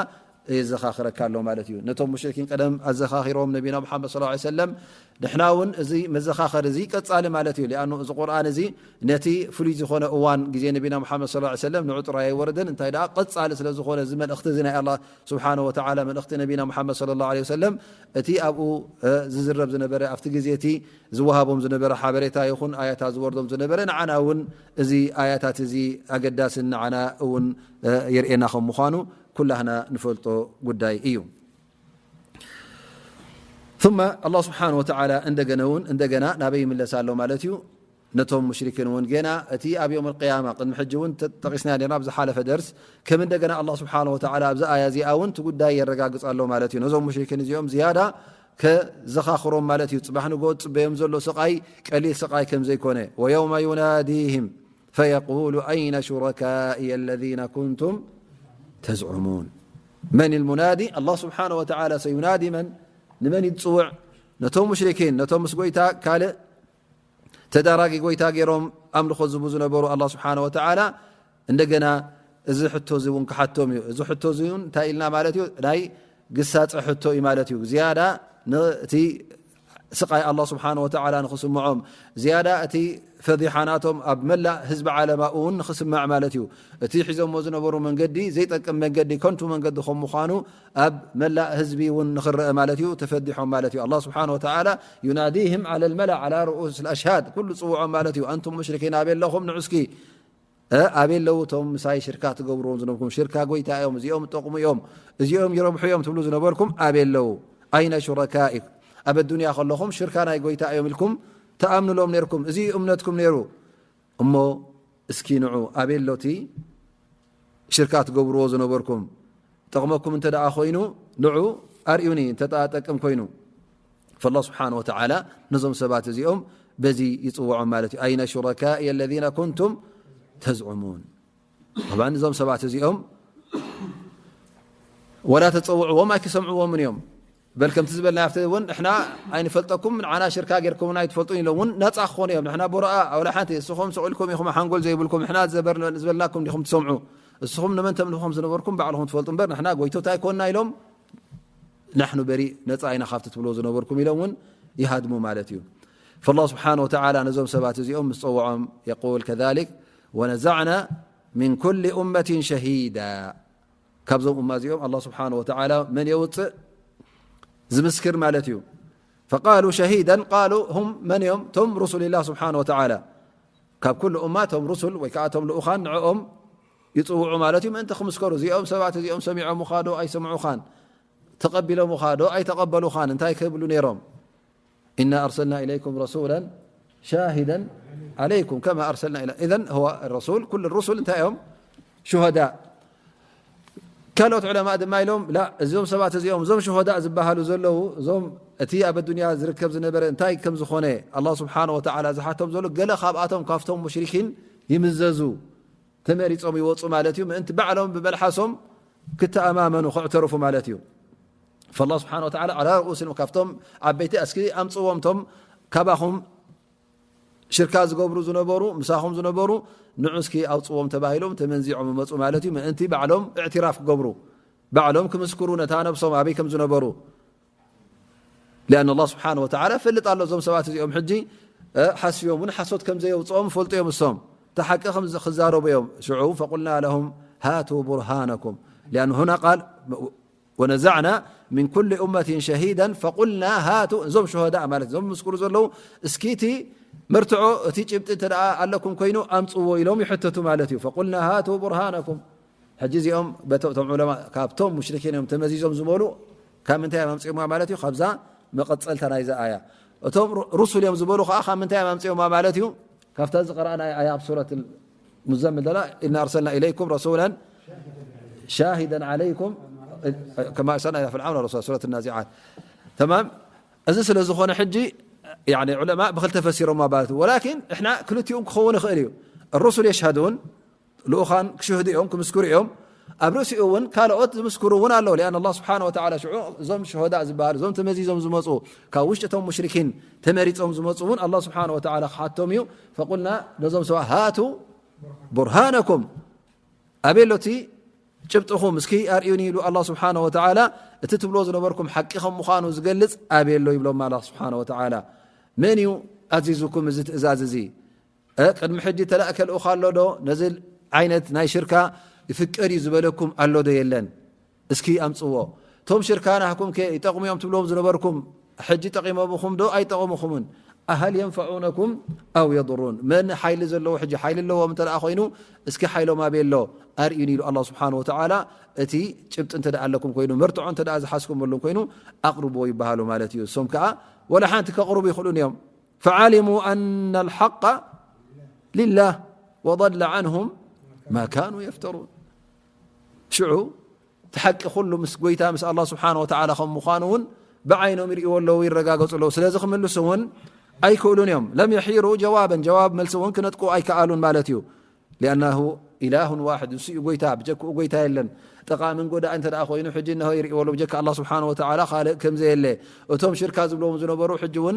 የዘኻኽረካ ኣሎ ማለት እዩ። ነቶም ሙሽሪኪን ቀደም ኣዘኻኺሮም ነቢና ሙሓመድ ሰለላሁ ዐለይሂ ወሰለም፣ ንሕና እውን እዚ መዘኻኸሪ እዚ ቀጻሊ ማለት እዩ። ሊኣኑ እዚ ቁርኣን እዚ ነቲ ፍሉይ ዝኾነ እዋን ግዜ ነቢና ሙሓመድ ሰለላሁ ዐለይሂ ወሰለም ንዑ ጥራይ ኣይወረደን። እንታይ ደኣ ቀጻሊ ስለ ዝኾነ እዚ መልእኽቲ እዚ ናይ ኣላህ ስብሓነ ወተዓላ መልእኽቲ ነቢና ሙሓመድ ሰለላሁ ዐለይሂ ወሰለም እቲ ኣብኡ፣ እ፣ ዝዝረብ ዝነበረ ኣብቲ ግዜ እቲ ዝወሃቦም ዝነበረ ሓበሬታ ይኹን ኣያታት ዝወርዶም ዝነበረ ንዓና እውን እዚ ኣያታት እዚ ኣገዳስን ንዓና እውን፣ እ፣ የርእየና ከም ምዃኑ ኩላህና ንፈልጦ ጉዳይ እዩ። ثم ኣላህ ስብሓነ ወተዓላ እንደገና እውን እንደገና ናበይ ይምለስ ኣሎ ማለት እዩ? ነቶም ሙሽሪክን እውን ገና እቲ ኣብ የውም ኣልቅያማ ቅድሚ ሕጂ እውን ተ-፣ ጠቂስና ነርና ኣብ ዝሓለፈ ደርስ ከም እንደገና ኣላህ ስብሓነ ወተዓላ ኣብዚ ኣያ እዚኣ እውን እቲ ጉዳይ የረጋግጽ ኣሎ ማለት እዩ። ነዞም ሙሽሪክን እዚኦም ዝያዳ ከዘኻኽሮም ማለት እዩ። ጽባሕ ንግሆ ዝጽበዮም ዘሎ ስቓይ ቀሊል ስቓይ ከም ዘይኮነ። ويوم يناديهم فيقول أين شركائي الذين كنتم تزعمون. من المنادي؟ الله سبحانه وتعالى سينادي من؟ ንመን እዩ ዝጽውዕ? ነቶም ሙሽሪኪን፣ ነቶም ምስ ጎይታ ካልእ ተዳራጊ ጎይታ ገይሮም ኣምልኾ ዝህቡ ዝነበሩ ኣላህ ስብሓነ ወተዓላ እንደገና እዚ ሕቶ እዚ እውን ክሓቶም እዩ። እዚ ሕቶ እዚ እውን እንታይ ኢልና ማለት እዩ? ናይ ግሳጸ ሕቶ እዩ ማለት እዩ። ዝያዳ ነቲ ስቓይ ኣላህ ስብሓነ ወተዓላ ንኽስምዖም፣ ዝያዳ እቲ ፈዲሓ ናቶም ኣብ መላእ ህዝቢ ዓለም ኣብኡ እውን ንኽስማዕ ማለት እዩ። እቲ ሒዞሞ ዝነበሩ መንገዲ ዘይጠቅም መንገዲ፣ ከንቱ መንገዲ ከም ምዃኑ ኣብ መላእ ህዝቢ እውን ንኽረአ ማለት እዩ፣ ተፈዲሖም ማለት እዩ። ኣላህ ስብሓነ ወተዓላ ዩናዲህም ዓለል መላ ዓላ ርኡስ ኣልኣሽሃድ፣ ኩሉ ጽውዖም ማለት እዩ። ኣንቱም ሙሽሪኪን ኣበይ ኣለኹም? ንዑ እስኪ እ፣ ኣበይ ኣለዉ እቶም ምሳይ ሽርካ ትገብርዎም ዝነበርኩም? ሽርካ ጎይታ እዮም፣ እዚኦም ጠቕሙ እዮም፣ እዚኦም ይረብሑ እዮም ትብሉ ዝነበርኩም ኣበይ ኣለዉ? ኣይነ ሹረካኢኩም? ኣብ ኣዱንያ ከለኹም ሽርካ ናይ ጎይታ እዮም ኢልኩም ትኣምኑሎም ነርኩም። እዚ እዩ እምነትኩም ነይሩ። እሞ እስኪ ንዑ ኣበይ ኣሎ እቲ ሽርካ ትገብርዎ ዝነበርኩም? ጠቕመኩም እንተ ደኣ ኮይኑ ንዑ ኣርእዩኒ፣ እንተ ደኣ ጠቅም ኮይኑ። ፈላህ ስብሓነ ወተዓላ ነዞም ሰባት እዚኦም በዚ ይጽውዖም ማለት እዩ። ኣይነ ሹረካኢ ለዚነ ኩንቱም ተዝዑሙን። ጠብዓን እዞም ሰባት እዚኦም ወላ ተጸውዕዎም ኣይክሰምዕዎምን እዮም። በል ከምቲ ዝበልና ኣብቲ እውን ንሕና ኣይንፈልጠኩም፣ ንዓና ሽርካ ጌርኩምና ኣይትፈልጡን ኢሎም እውን ነጻ ክኾኑ እዮም። ንሕና ቦረኣ ወላ ሓንቲ፣ እስኹም ስቕ ኢልኩም ኢኹም ሓንጎል ዘይብልኩም፣ ንሕና ዘበር-፣ ዝበልናኩም ዲኹም ትሰምዑ? እስኹም ንመን ተምልኹ ከም ዝነበርኩም ባዕልኹም ትፈልጡ እምበር ንሕና ጎይቶት ኣይኮንና ኢሎም ናሕኑ በሪእ ነጻ ኢና ካብቲ ትብልዎ ዝነበርኩም ኢሎም እውን ይሃድሙ ማለት እዩ። ፈላህ ስብሓነ ወተዓላ ነዞም ሰባት እዚኦም ምስ ጸውዖም የቁል ከዛሊክ ወነዛዕና ሚን ኩሊ ኡመቲን ሸሂዳ። ካብዞም እማ እዚኦም ኣላህ ስብሓነሁ ወተዓላ መን የውፅእ? ዝምስክር ማለት እዩ። ፈቃሉ ሸሂደን ቃሉ ሁም መን እዮም? ቶም ሩሱልላህ ስብሓነሁ ወተዓላ ካብ ኩሉ እማ ቶም ሩሱል ወይ ከዓ ቶም ልኡኻን ንዕኦም ይፅውዑ ማለት እዩ። ምእንቲ ክምስከሩ እዚኦም ሰባት እዚኦም ሰሚዖምኻ ዶ ኣይሰምዑኻን? ተቐቢሎምኻ ዶ ኣይተቐበሉኻን? እንታይ ክብሉ ነይሮም? ኢና ኣርሰልና ኢለይኩም ረሱላን ሻሂደን ዓለይኩም ከማ ኣርሰልና ኢላ ኢዘን ረሱል ኩሉ ሩሱል እንታይ እዮም? ሹሃዳ። ካልኦት ዑለማእ ድማ ኢሎም ላ እዞም ሰባት እዚኦም እዞም ሹሃዳ ዝበሃሉ ዘለዉ እዞም እቲ ኣብ ኣዱንያ ዝርከብ ዝነበረ እንታይ ከም ዝኾነ ኣላህ ስብሓነ ወተዓላ ዝሓቶም ዘሎ ገለ ካብኣቶም ካብቶም ሙሽሪኪን ይምዘዙ ተመሪጾም ይወፁ ማለት እዩ። ምእንቲ ባዕሎም ብመልሓሶም ክተኣማመኑ ክዕተርፉ ማለት እዩ። ፈላ ስብሓን ወተዓላ ዓላ ርኡስን ካብቶም ዓበይቲ እስኪ ኣምፅዎም ቶም ካባኹም ሽርካ ዝገብሩ ዝነበሩ ምሳኹም ዝነበሩ ንዑ እስኪ ኣውፅዎም ተባሂሎም ተመንዚዖም ይመፁ ማለት እዩ። ምእንቲ ባዕሎም እዕትራፍ ክገብሩ ባዕሎም ክምስክሩ ነታ ነብሶም ኣበይ ከም ዝነበሩ ሊኣን ኣላህ ስብሓን ወተዓላ ፈልጥ ኣሎ እዞም ሰባት እዚኦም ሕጂ ሓስዮም እውን ሓሶት ከም ዘየውፅኦም ፈልጡ እዮም እሶም ተሓቂ ክዛረቡ እዮም። ሽዑ ፈቁልና ለሁም ሃቱ ቡርሃነኩም ሊኣን ሁና ቃል ወነዛዕና ምን ኩል ኡመትን ሸሂዳን ፈቁልና ሃቱ እዞም ሸሆዳ ማለት እዞም ምስክሩ ዘለዉ እስኪ እቲ መርትዖ እቲ ጭብጢ እንተ ኣለኩም ኮይኑ ኣምፅዎ ኢሎም ይሕተቱ ማለት እዩ። ፈቁልና ሃቱ ቡርሃነኩም ሕጂ እዚኦም በቶም ዑለማ ካብቶም ሙሽሪኪን እዮም ተመዚዞም ዝበሉ ካብ ምንታይ እዮም ኣምፅኦምዋ ማለት እዩ? ካብዛ መቐፀልታ ናይዛ ኣያ እቶም ሩሱል እዮም ዝበሉ ከዓ ካብ ምንታይ እዮም ኣምፅኦምዋ ማለት እዩ? ካብታ ዝቀረኣና ኣያ ኣብ ሱረት ሙዘምል ደላ ኢና ኣርሰልና ኢለይኩም ረሱላን ሻሂደን ዓለይኩም ከማ ኣርሰልና ኢላ ፍርዓውን ረሱላ ሱረት ናዚዓት ተማም። እዚ ስለ ዝኾነ ሕጂ ዑለማ ብክልተ ፈሲሮማ ማለት እዩ። ወላኪን እሕና ክልቲኡም ክኸውን ይኽእል እዩ። ሩሱል የሽሃዱን ልኡኻን ክሽህዱ እዮም ክምስክሩ እዮም። ኣብ ርእሲኡ እውን ካልኦት ዝምስክሩ እውን ኣለዉ። ሊኣን ኣላህ ስብሓን ወተዓላ ሽዑ እዞም ሽሆዳ ዝበሃሉ እዞም ተመዚዞም ዝመፁ ካብ ውሽጢ እቶም ሙሽሪኪን ተመሪፆም ዝመፁ እውን ኣላህ ስብሓን ወተዓላ ክሓቶም እዩ። ፈቁልና ነዞም ሰባት ሃቱ ቡርሃነኩም ኣበይ ኣሎ እቲ ጭብጥኹም እስኪ ኣርእዩኒ ኢሉ ኣላህ ስብሓን ወተዓላ እቲ ትብሎ ዝነበርኩም ሓቂ ከም ምዃኑ ዝገልፅ ኣበይ ኣሎ ይብሎም ኣላህ ስብሓን ወተዓላ። መን እዩ ኣዚዙኩም እዚ ትእዛዝ እዚ? ቅድሚ ሕጂ ተላእከ ልኡኽ ኣሎ ዶ? ነዚ ዓይነት ናይ ሽርካ ይፍቀድ እዩ ዝበለኩም ኣሎ ዶ የለን? እስኪ ኣምፅዎ። እቶም ሽርካ ናህኩም ከ ይጠቕሙ እዮም ትብልዎም ዝነበርኩም ሕጂ ጠቒሞምኹም ዶ ኣይጠቐሙኹምን? ኣሃል የንፈዑነኩም ኣው የضሩን መን ሓይሊ ዘለዎ ሕጂ ሓይሊ ኣለዎም እንተ ኮይኑ እስኪ ሓይሎም ኣበይ ኣሎ ኣርእዩኒ ኢሉ ኣላ ስብሓን ወተዓላ። እቲ ጭብጢ እንተ ኣለኩም ኮይኑ መርትዖ እንተ ዝሓዝኩምሉ ኮይኑ ኣቕርብዎ ይበሃሉ ማለት እዩ። እሶም ከዓ ወላ ሓንቲ ከቕርቡ ይኽእሉን እዮም። فعلموا أن الحق لله وضل عنهم ما كانوا يفترون ሽዑ እቲ ሓቂ ኩሉ ምስ ጎይታ ምስ ኣላ ስብሓን ወተዓላ ከም ምዃኑ እውን ብዓይኖም ይርእዎ ኣለዉ ይረጋገፁ ኣለዉ። ስለዚ ክምልሱ እውን ኣይክእሉን እዮም። ለም የሒሩ ጀዋበን ጀዋብ መልሲ እውን ክነጥቁ ኣይከኣሉን ማለት እዩ። ሊኣናሁ ኢላሁን ዋሕድ ንሱ እዩ ጎይታ ብጀክኡ ጎይታ የለን። ጠቓምን ጎዳእ እንተ ኮይኑ ሕጂ እነሆ ይርእዎ ኣለዉ ብጀካ ኣላ ስብሓን ወተዓላ ካልእ ከምዘየለ እቶም ሽርካ ዝብለዎም ዝነበሩ ሕጂ እውን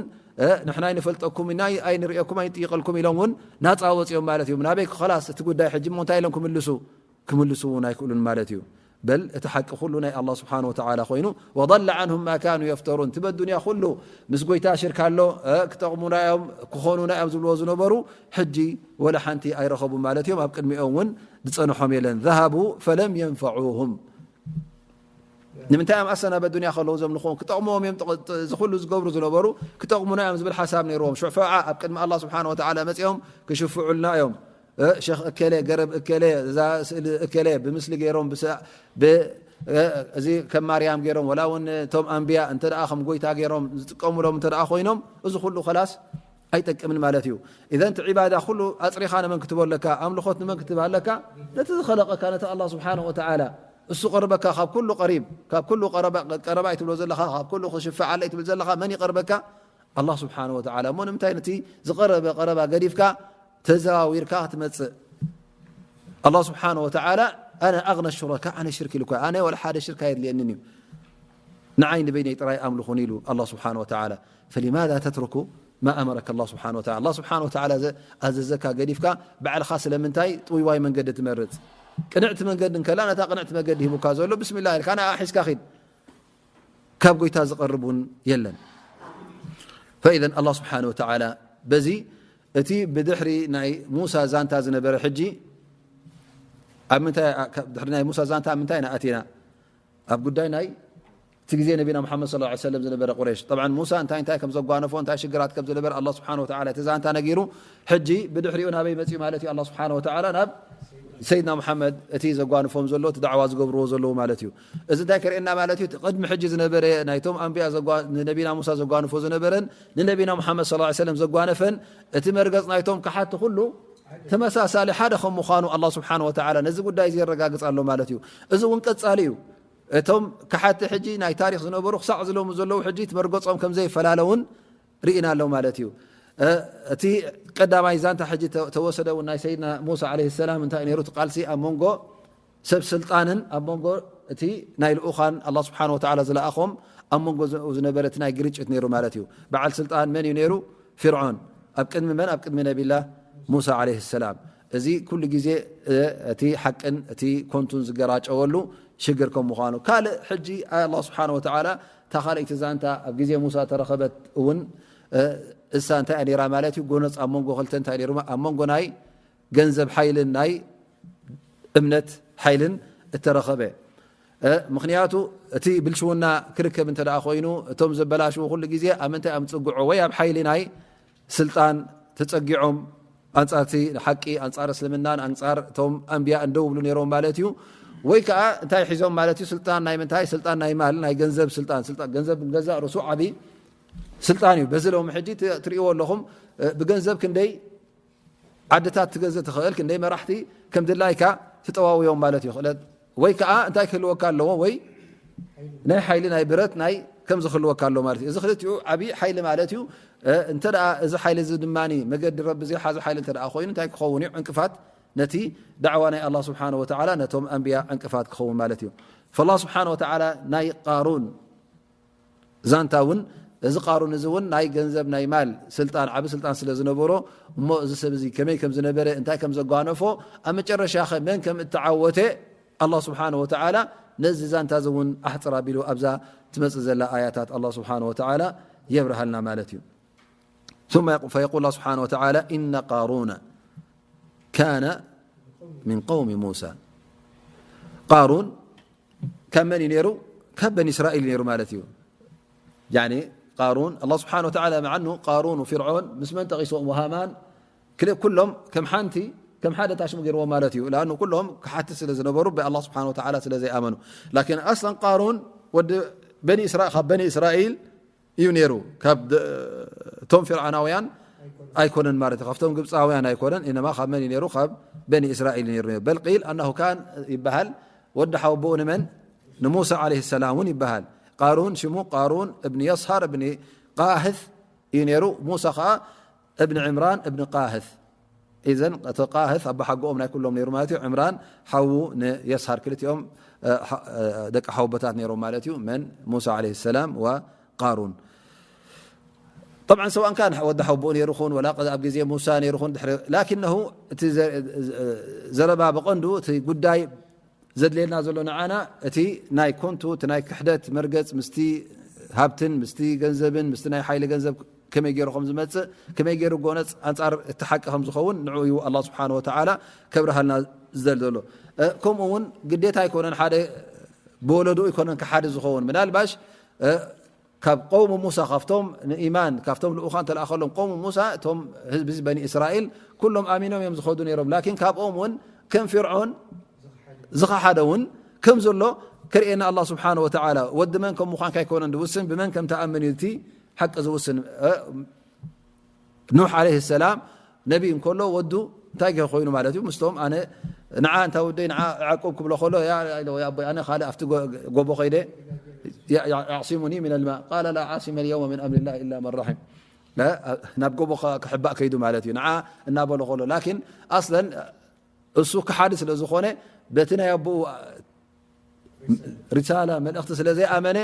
ንሕና ኣይንፈልጠኩም ኢና ኣይንርእየኩም ኣይንጥይቀልኩም ኢሎም እውን ናፃ ወፂኦም ማለት እዩ። ናበይ ክኸላስ እቲ ጉዳይ ሕጂ እሞ እንታይ ኢሎም ክምልሱ ክምልሱ እውን ኣይክእሉን ማለት እዩ። በል እቲ ሓቂ ኩሉ ናይ ኣላ ስብሓን ወተዓላ ኮይኑ ወضل عنهم ما كانوا يفترون እቲ በዱንያ ኩሉ ምስ ጎይታ ሽርካ ኣሎ ክጠቕሙና እዮም ክኾኑና እዮም ዝብልዎ ዝነበሩ ሕጂ ወላ ሓንቲ ኣይረኸቡ ማለት እዮም። ኣብ ቅድሚኦም እውን ዝፀንሖም የለን ذهبوا فلم ينفعوهم ንምንታይ እዮም ኣሰና በዱንያ ከለዉ ዘምልኹዎም ክጠቕምዎም እዮም እዚ ኩሉ ዝገብሩ ዝነበሩ ክጠቕሙና እዮም ዝብል ሓሳብ ነይርዎም። ሽፈዓ ኣብ ቅድሚ ኣላ ስብሓን ወተዓላ መፂኦም ክሽፍዑልና እዮም። ሸኽ እከለ ገረብ እከለ እዛ ስእሊ እከለ ብምስሊ ገይሮም እዚ ከም ማርያም ገይሮም ወላ እውን እቶም ኣንብያ እንተ ከም ጎይታ ገይሮም ዝጥቀሙሎም እንተ ኮይኖም እዚ ኩሉ ከላስ ኣይጠቅምን ማለት እዩ። ኢዘን እቲ ዒባዳ ኩሉ ኣፅሪኻ ንመን ክትቦ ኣለካ ኣምልኾት ንመን ክትብ ኣለካ ነቲ ዝኸለቀካ ነቲ ኣላ ስብሓን ወተዓላ እሱ ቀርበካ ካብ ኩሉ ቀሪብ ካብ ኩሉ ቀረባ ይትብሎ ዘለኻ ካብ ኩሉ ክሽፍዓለይ ትብል ዘለኻ መን ይቀርበካ ኣላ ስብሓን ወተዓላ እሞ ንምንታይ ነቲ ዝቐረበ ቀረባ ገዲፍካ ተዘዋዊርካ ክትመፅእ ኣላ ስብሓን ወተዓላ ኣነ ኣغነ ሹረካ ኣነ ሽርክ ኢሉ ኣነ ወላ ሓደ ሽርክ ኣየድልየንን እዩ ንዓይ ንበይነይ ጥራይ ኣምልኹን ኢሉ ኣላ ስብሓን ወተዓላ ፈሊማዛ ተትርኩ ማ ኣመረከ ኣላ ስብሓን ወተዓላ ኣላ ስብሓን ወተዓላ ኣዘዘካ ገዲፍካ ባዕልኻ ስለምንታይ ጥውይዋይ መንገዲ ትመርፅ ቅንዕቲ መንገዲ እንከላ ነታ ቅንዕቲ መንገዲ ሂቡካ ዘሎ ብስሚላ ኢልካ ንኣ ሒዝካ ኺድ ካብ ጎይታ ዝቐርብ እውን የለን። ፈኢዘን ኣላ ስብሓን ወተዓላ በዚ እቲ ብድሕሪ ናይ ሙሳ ዛንታ ዝነበረ ሕጂ ኣብ ምንታይ ድሕሪ ናይ ሙሳ ዛንታ ኣብ ምንታይ ኢና ኣቲና? ኣብ ጉዳይ ናይ እቲ ግዜ ነቢና ሙሓመድ ሰለላሁ ዐለይሂ ወሰለም ዝነበረ ቁረይሽ። ጠብዓን ሙሳ እንታይ እንታይ ከም ዘጓነፎ፣ እንታይ ሽግራት ከም ዝነበረ ኣላህ ስብሓነሁ ወተዓላ እቲ ዛንታ ነጊሩ። ሕጂ ብድሕሪኡ ናበይ መጺኡ ማለት እዩ? ኣላህ ስብሓነሁ ወተዓላ ናብ ሰይድና ሙሓመድ እቲ ዘጓንፎም ዘሎ፣ እቲ ዳዕዋ ዝገብርዎ ዘለዉ ማለት እዩ። እዚ እንታይ ከርእየና ማለት እዩ? እቲ ቅድሚ ሕጂ ዝነበረ ናይቶም ኣንብያ ዘጓ-፣ ንነቢና ሙሳ ዘጓንፎ ዝነበረን ንነቢና ሙሓመድ ሰለላሁ ዐለይሂ ወሰለም ዘጓነፈን እቲ መርገጽ ናይቶም ከሓቲ ኩሉ ተመሳሳሊ ሓደ ከም ምዃኑ ኣላህ ስብሓነሁ ወተዓላ ነዚ ጉዳይ እዚ የረጋግጽ ኣሎ ማለት እዩ። እዚ እውን ቀጻሊ እዩ። እቶም ከሓቲ ሕጂ ናይ ታሪኽ ዝነበሩ ክሳዕ ዝሎሚ ዘለዉ ሕጂ እቲ መርገጾም ከም ዘይፈላለውን ርኢና ኣሎ ማለት እዩ። እ፣ እቲ ቀዳማይ ዛንታ ሕጂ ተ-፣ ተወሰደ እውን ናይ ሰይድና ሙሳ ዓለይሂ ሰላም እንታይ ነይሩ? እቲ ቃልሲ ኣብ መንጎ ሰብ ስልጣንን ኣብ መንጎ እቲ ናይ ልኡኻን ኣላህ ስብሓነሁ ወተዓላ ዝለኣኾም ኣብ መንጎ ዝ-፣ ዝነበረ እቲ ናይ ግርጭት ነይሩ ማለት እዩ። በዓል ስልጣን መን እዩ ነይሩ? ፊርዖን። ኣብ ቅድሚ መን? ኣብ ቅድሚ ነቢላ ሙሳ ዓለይሂ ሰላም። እዚ ኩሉ ግዜ፣ እ፣ እቲ ሓቅን እቲ ኮንቱን ዝገራጨወሉ ሽግር ከም ምዃኑ። ካልእ ሕጂ ኣላህ ስብሓነሁ ወተዓላ እታ ካልኣይቲ ዛንታ ኣብ ግዜ ሙሳ ተረኸበት እውን፣ እ፣ እሳ እንታይ እያ ነይራ ማለት እዩ? ጎነጽ ኣብ መንጎ ክልተ እንታይ ነይሩ? ኣብ መንጎ ናይ ገንዘብ ሓይልን ናይ እምነት ሓይልን እተረኸበ። እ፣ ምኽንያቱ እቲ ብልሽውና ክርከብ እንተ ደኣ ኮይኑ፣ እቶም ዘበላሽዉ ኩሉ ግዜ ኣብ ምንታይ እዮም ዝጽግዑ? ወይ ኣብ ሓይሊ ናይ ስልጣን ተጸጊዖም ኣንጻር እቲ ሓቂ፣ ኣንጻር እስልምናን ኣንጻር እቶም ኣንብያእን ደው ይብሉ ነይሮም ማለት እዩ። ወይ ከኣ እንታይ ሒዞም ማለት እዩ? ስልጣን ናይ ምንታይ? ስልጣን ናይ ማል፣ ናይ ገንዘብ ስልጣን። ስልጣን፣ ገንዘብ ገዛእ ርእሱ ዓቢ ስልጣን እዩ። በዚ ሎሚ ሕጂ ት-፣ ትርእይዎ ኣለኹም፣ እ፣ ብገንዘብ ክንደይ ዓድታት ትገዝእ ትኽእል፣ ክንደይ መራሕቲ ከም ድላይካ ትጠዋውዮም ማለት እዩ። ክእለት ወይ ከኣ እንታይ ክህልወካ ኣለዎ? ወይ ናይ ሓይሊ ናይ ብረት ናይ ከም ዝኽልወካ ኣሎ ማለት እዩ። እዚ ክልቲኡ ዓቢ ሓይሊ ማለት እዩ። እ፣ እንተ ደኣ እዚ ሓይሊ እዚ ድማ መገዲ ረቢ ዘይሓዘ ሓይሊ እንተ ደኣ ኮይኑ እንታይ ክኸውን እዩ? ዕንቅፋት ነቲ ዳዕዋ ናይ ኣላህ ስብሓነሁ ወተዓላ ነቶም ኣንብያ ዕንቅፋት ክኸውን ማለት እዩ። ፈላህ ስብሓነሁ ወተዓላ ናይ ቃሩን ዛንታ እውን፣ እዚ ቃሩን እዚ እውን ናይ ገንዘብ ናይ ማል ስልጣን፣ ዓቢ ስልጣን ስለ ዝነበሮ፣ እሞ እዚ ሰብ እዚ ከመይ ከም ዝነበረ፣ እንታይ ከም ዘጓነፎ፣ ኣብ መጨረሻ ኸ መን ከም እተዓወተ ኣላህ ስብሓነሁ ወተዓላ ነዚ ዛንታ እዚ እውን ኣሕጽር ኣቢሉ ኣብዛ ትመጽእ ዘላ ኣያታት ኣላህ ስብሓነሁ ወተዓላ የብርሃልና ማለት እዩ። ثم يقول، فيقول الله سبحانه وتعالى: إن قارون كان من قوم موسى. ቃሩን ካብ መን እዩ ነይሩ? ካብ በኒ እስራኤል እዩ ነይሩ ማለት እዩ። ያኒ ቃሩን፣ ኣላህ ስብሓነሁ ወተዓላ መዓኑ ቃሩን ወፊርዖን ምስ መን ጠቒስዎም? ወሃማን፣ ክልእ ኩሎም ከም ሓንቲ፣ ከም ሓደ ታሽሙ ገይርዎም ማለት እዩ። ለኣኑ ኩሎም ክሓቲ ስለ ዝነበሩ ብኣላህ ስብሓነሁ ወተዓላ ስለ ዘይኣመኑ። ላኪን ኣስለን ቃሩን ወዲ በኒ እስራ-፣ ካብ በኒ እስራኤል እዩ ነይሩ። ካብ ደ-፣ እቶም ፊርዓናውያን ኣይኮነን ማለት እዩ። ካብቶም ግብፃውያን ኣይኮነን። ኢነማ ካብ መን እዩ ነይሩ? ካብ በኒ እስራኤል እዩ ነይሩ። በል ቂል ኣናሁ ካን ይበሃል። ወዲ ሓወቦኡ ንመን? ንሙሳ ዓለይሂ ሰላም እውን ይበሃል። ቃሩን ሽሙ ቃሩን እብኒ የስሃር እብኒ ቃህት እዩ ነይሩ። ሙሳ ኸዓ እብኒ ዕምራን እብኒ ቃህት። ኢዘን እቲ ቃህት ኣቦሓጎኦም ናይ ኩሎም ነይሩ ማለት እዩ። ዕምራን ሓዉ ንየስሃር ክልቲኦም፣ እ፣ ሓ-፣ እ፣ ደቂ ሓወቦታት ነይሮም ማለት እዩ። መን? ሙሳ ዓለይሂ ሰላም ወቃሩን። ጠብዓን ሰዋእን ካን ወዲ ሓወቦኡ ነይሩ ኹን፣ ወላ ኣብ ግዜ ሙሳ ነይሩ ኹን፣ ድሕሪ፣ ላኪነሁ እቲ ዘ-፣ ዘረባ ብቐንዱ እቲ ጉዳይ ዘድልየና ዘሎ ንዓና እቲ ናይ ኮንቱ፣ እቲ ናይ ክሕደት መርገጽ ምስቲ ሃብትን፣ ምስቲ ገንዘብን፣ ምስቲ ናይ ሓይሊ ገንዘብ ከመይ ገይሩ ከም ዝመጽእ፣ ከመይ ገይሩ ጎነጽ ኣንጻር እቲ ሓቂ ከም ዝኸውን ንዕኡ እዩ ኣላህ ስብሓነሁ ወተዓላ ከብርሃልና ዝደሊ ዘሎ። እ፣ ከምኡ እውን ግዴታ ኣይኮነን ሓደ ብወለዱ ኣይኮነን ክሓዲ ዝኸውን። ምናልባሽ፣ እ፣ ካብ ቀውሚ ሙሳ፣ ካብቶም ንኢማን፣ ካብቶም ልኡኻን ተለኣኸሎም ቀውሚ ሙሳ፣ እቶም ህዝቢ በኒ እስራኤል ኩሎም ኣሚኖም እዮም ዝኸዱ ነይሮም። ላኪን ካብኦም እውን ከም ፊርዖን ዝኸሓደ እውን ከም ዘሎ ከርእየና ኣላህ ስብሓነሁ ወተዓላ። ወዲ መን ከም ምዃንካ ኣይኮነን ዝውስን፣ ብመን ከም ትኣምን እዩ እቲ ሓቂ ዝውስን። እ፣ ኑሕ ዓለይሂ ሰላም ነቢ እንከሎ ወዱ እንታይ ገ-፣ ኮይኑ ማለት እዩ? ምስቶም ኣነ ንዓ እንታ ወደይ ንዓ ያዕቆብ ክብሎ ከሎ፣ ያ፣ ያ፣ ያ ኣቦይ፣ ኣነ ካልእ ኣብቲ ጎ-፣ ጎቦ ከይደ ያ-፣ ያ-፣ ያዕሲሙኒ ሚነል ማእ ቃለ ላ ዓሲመ ልየውመ ሚን ኣምሪላህ ኢላ መን ረሒም። እ፣ ናብ ጎቦ ከ-፣ ክሕባእ ከይዱ ማለት እዩ። ንዓ እናበሎ ከሎ፣ ላኪን ኣስለን እሱ ክሓዲ ስለ ዝኾነ በቲ ናይ ኣቦኡ ሪሳላ መልእኽቲ ስለ ዘይኣመነ፣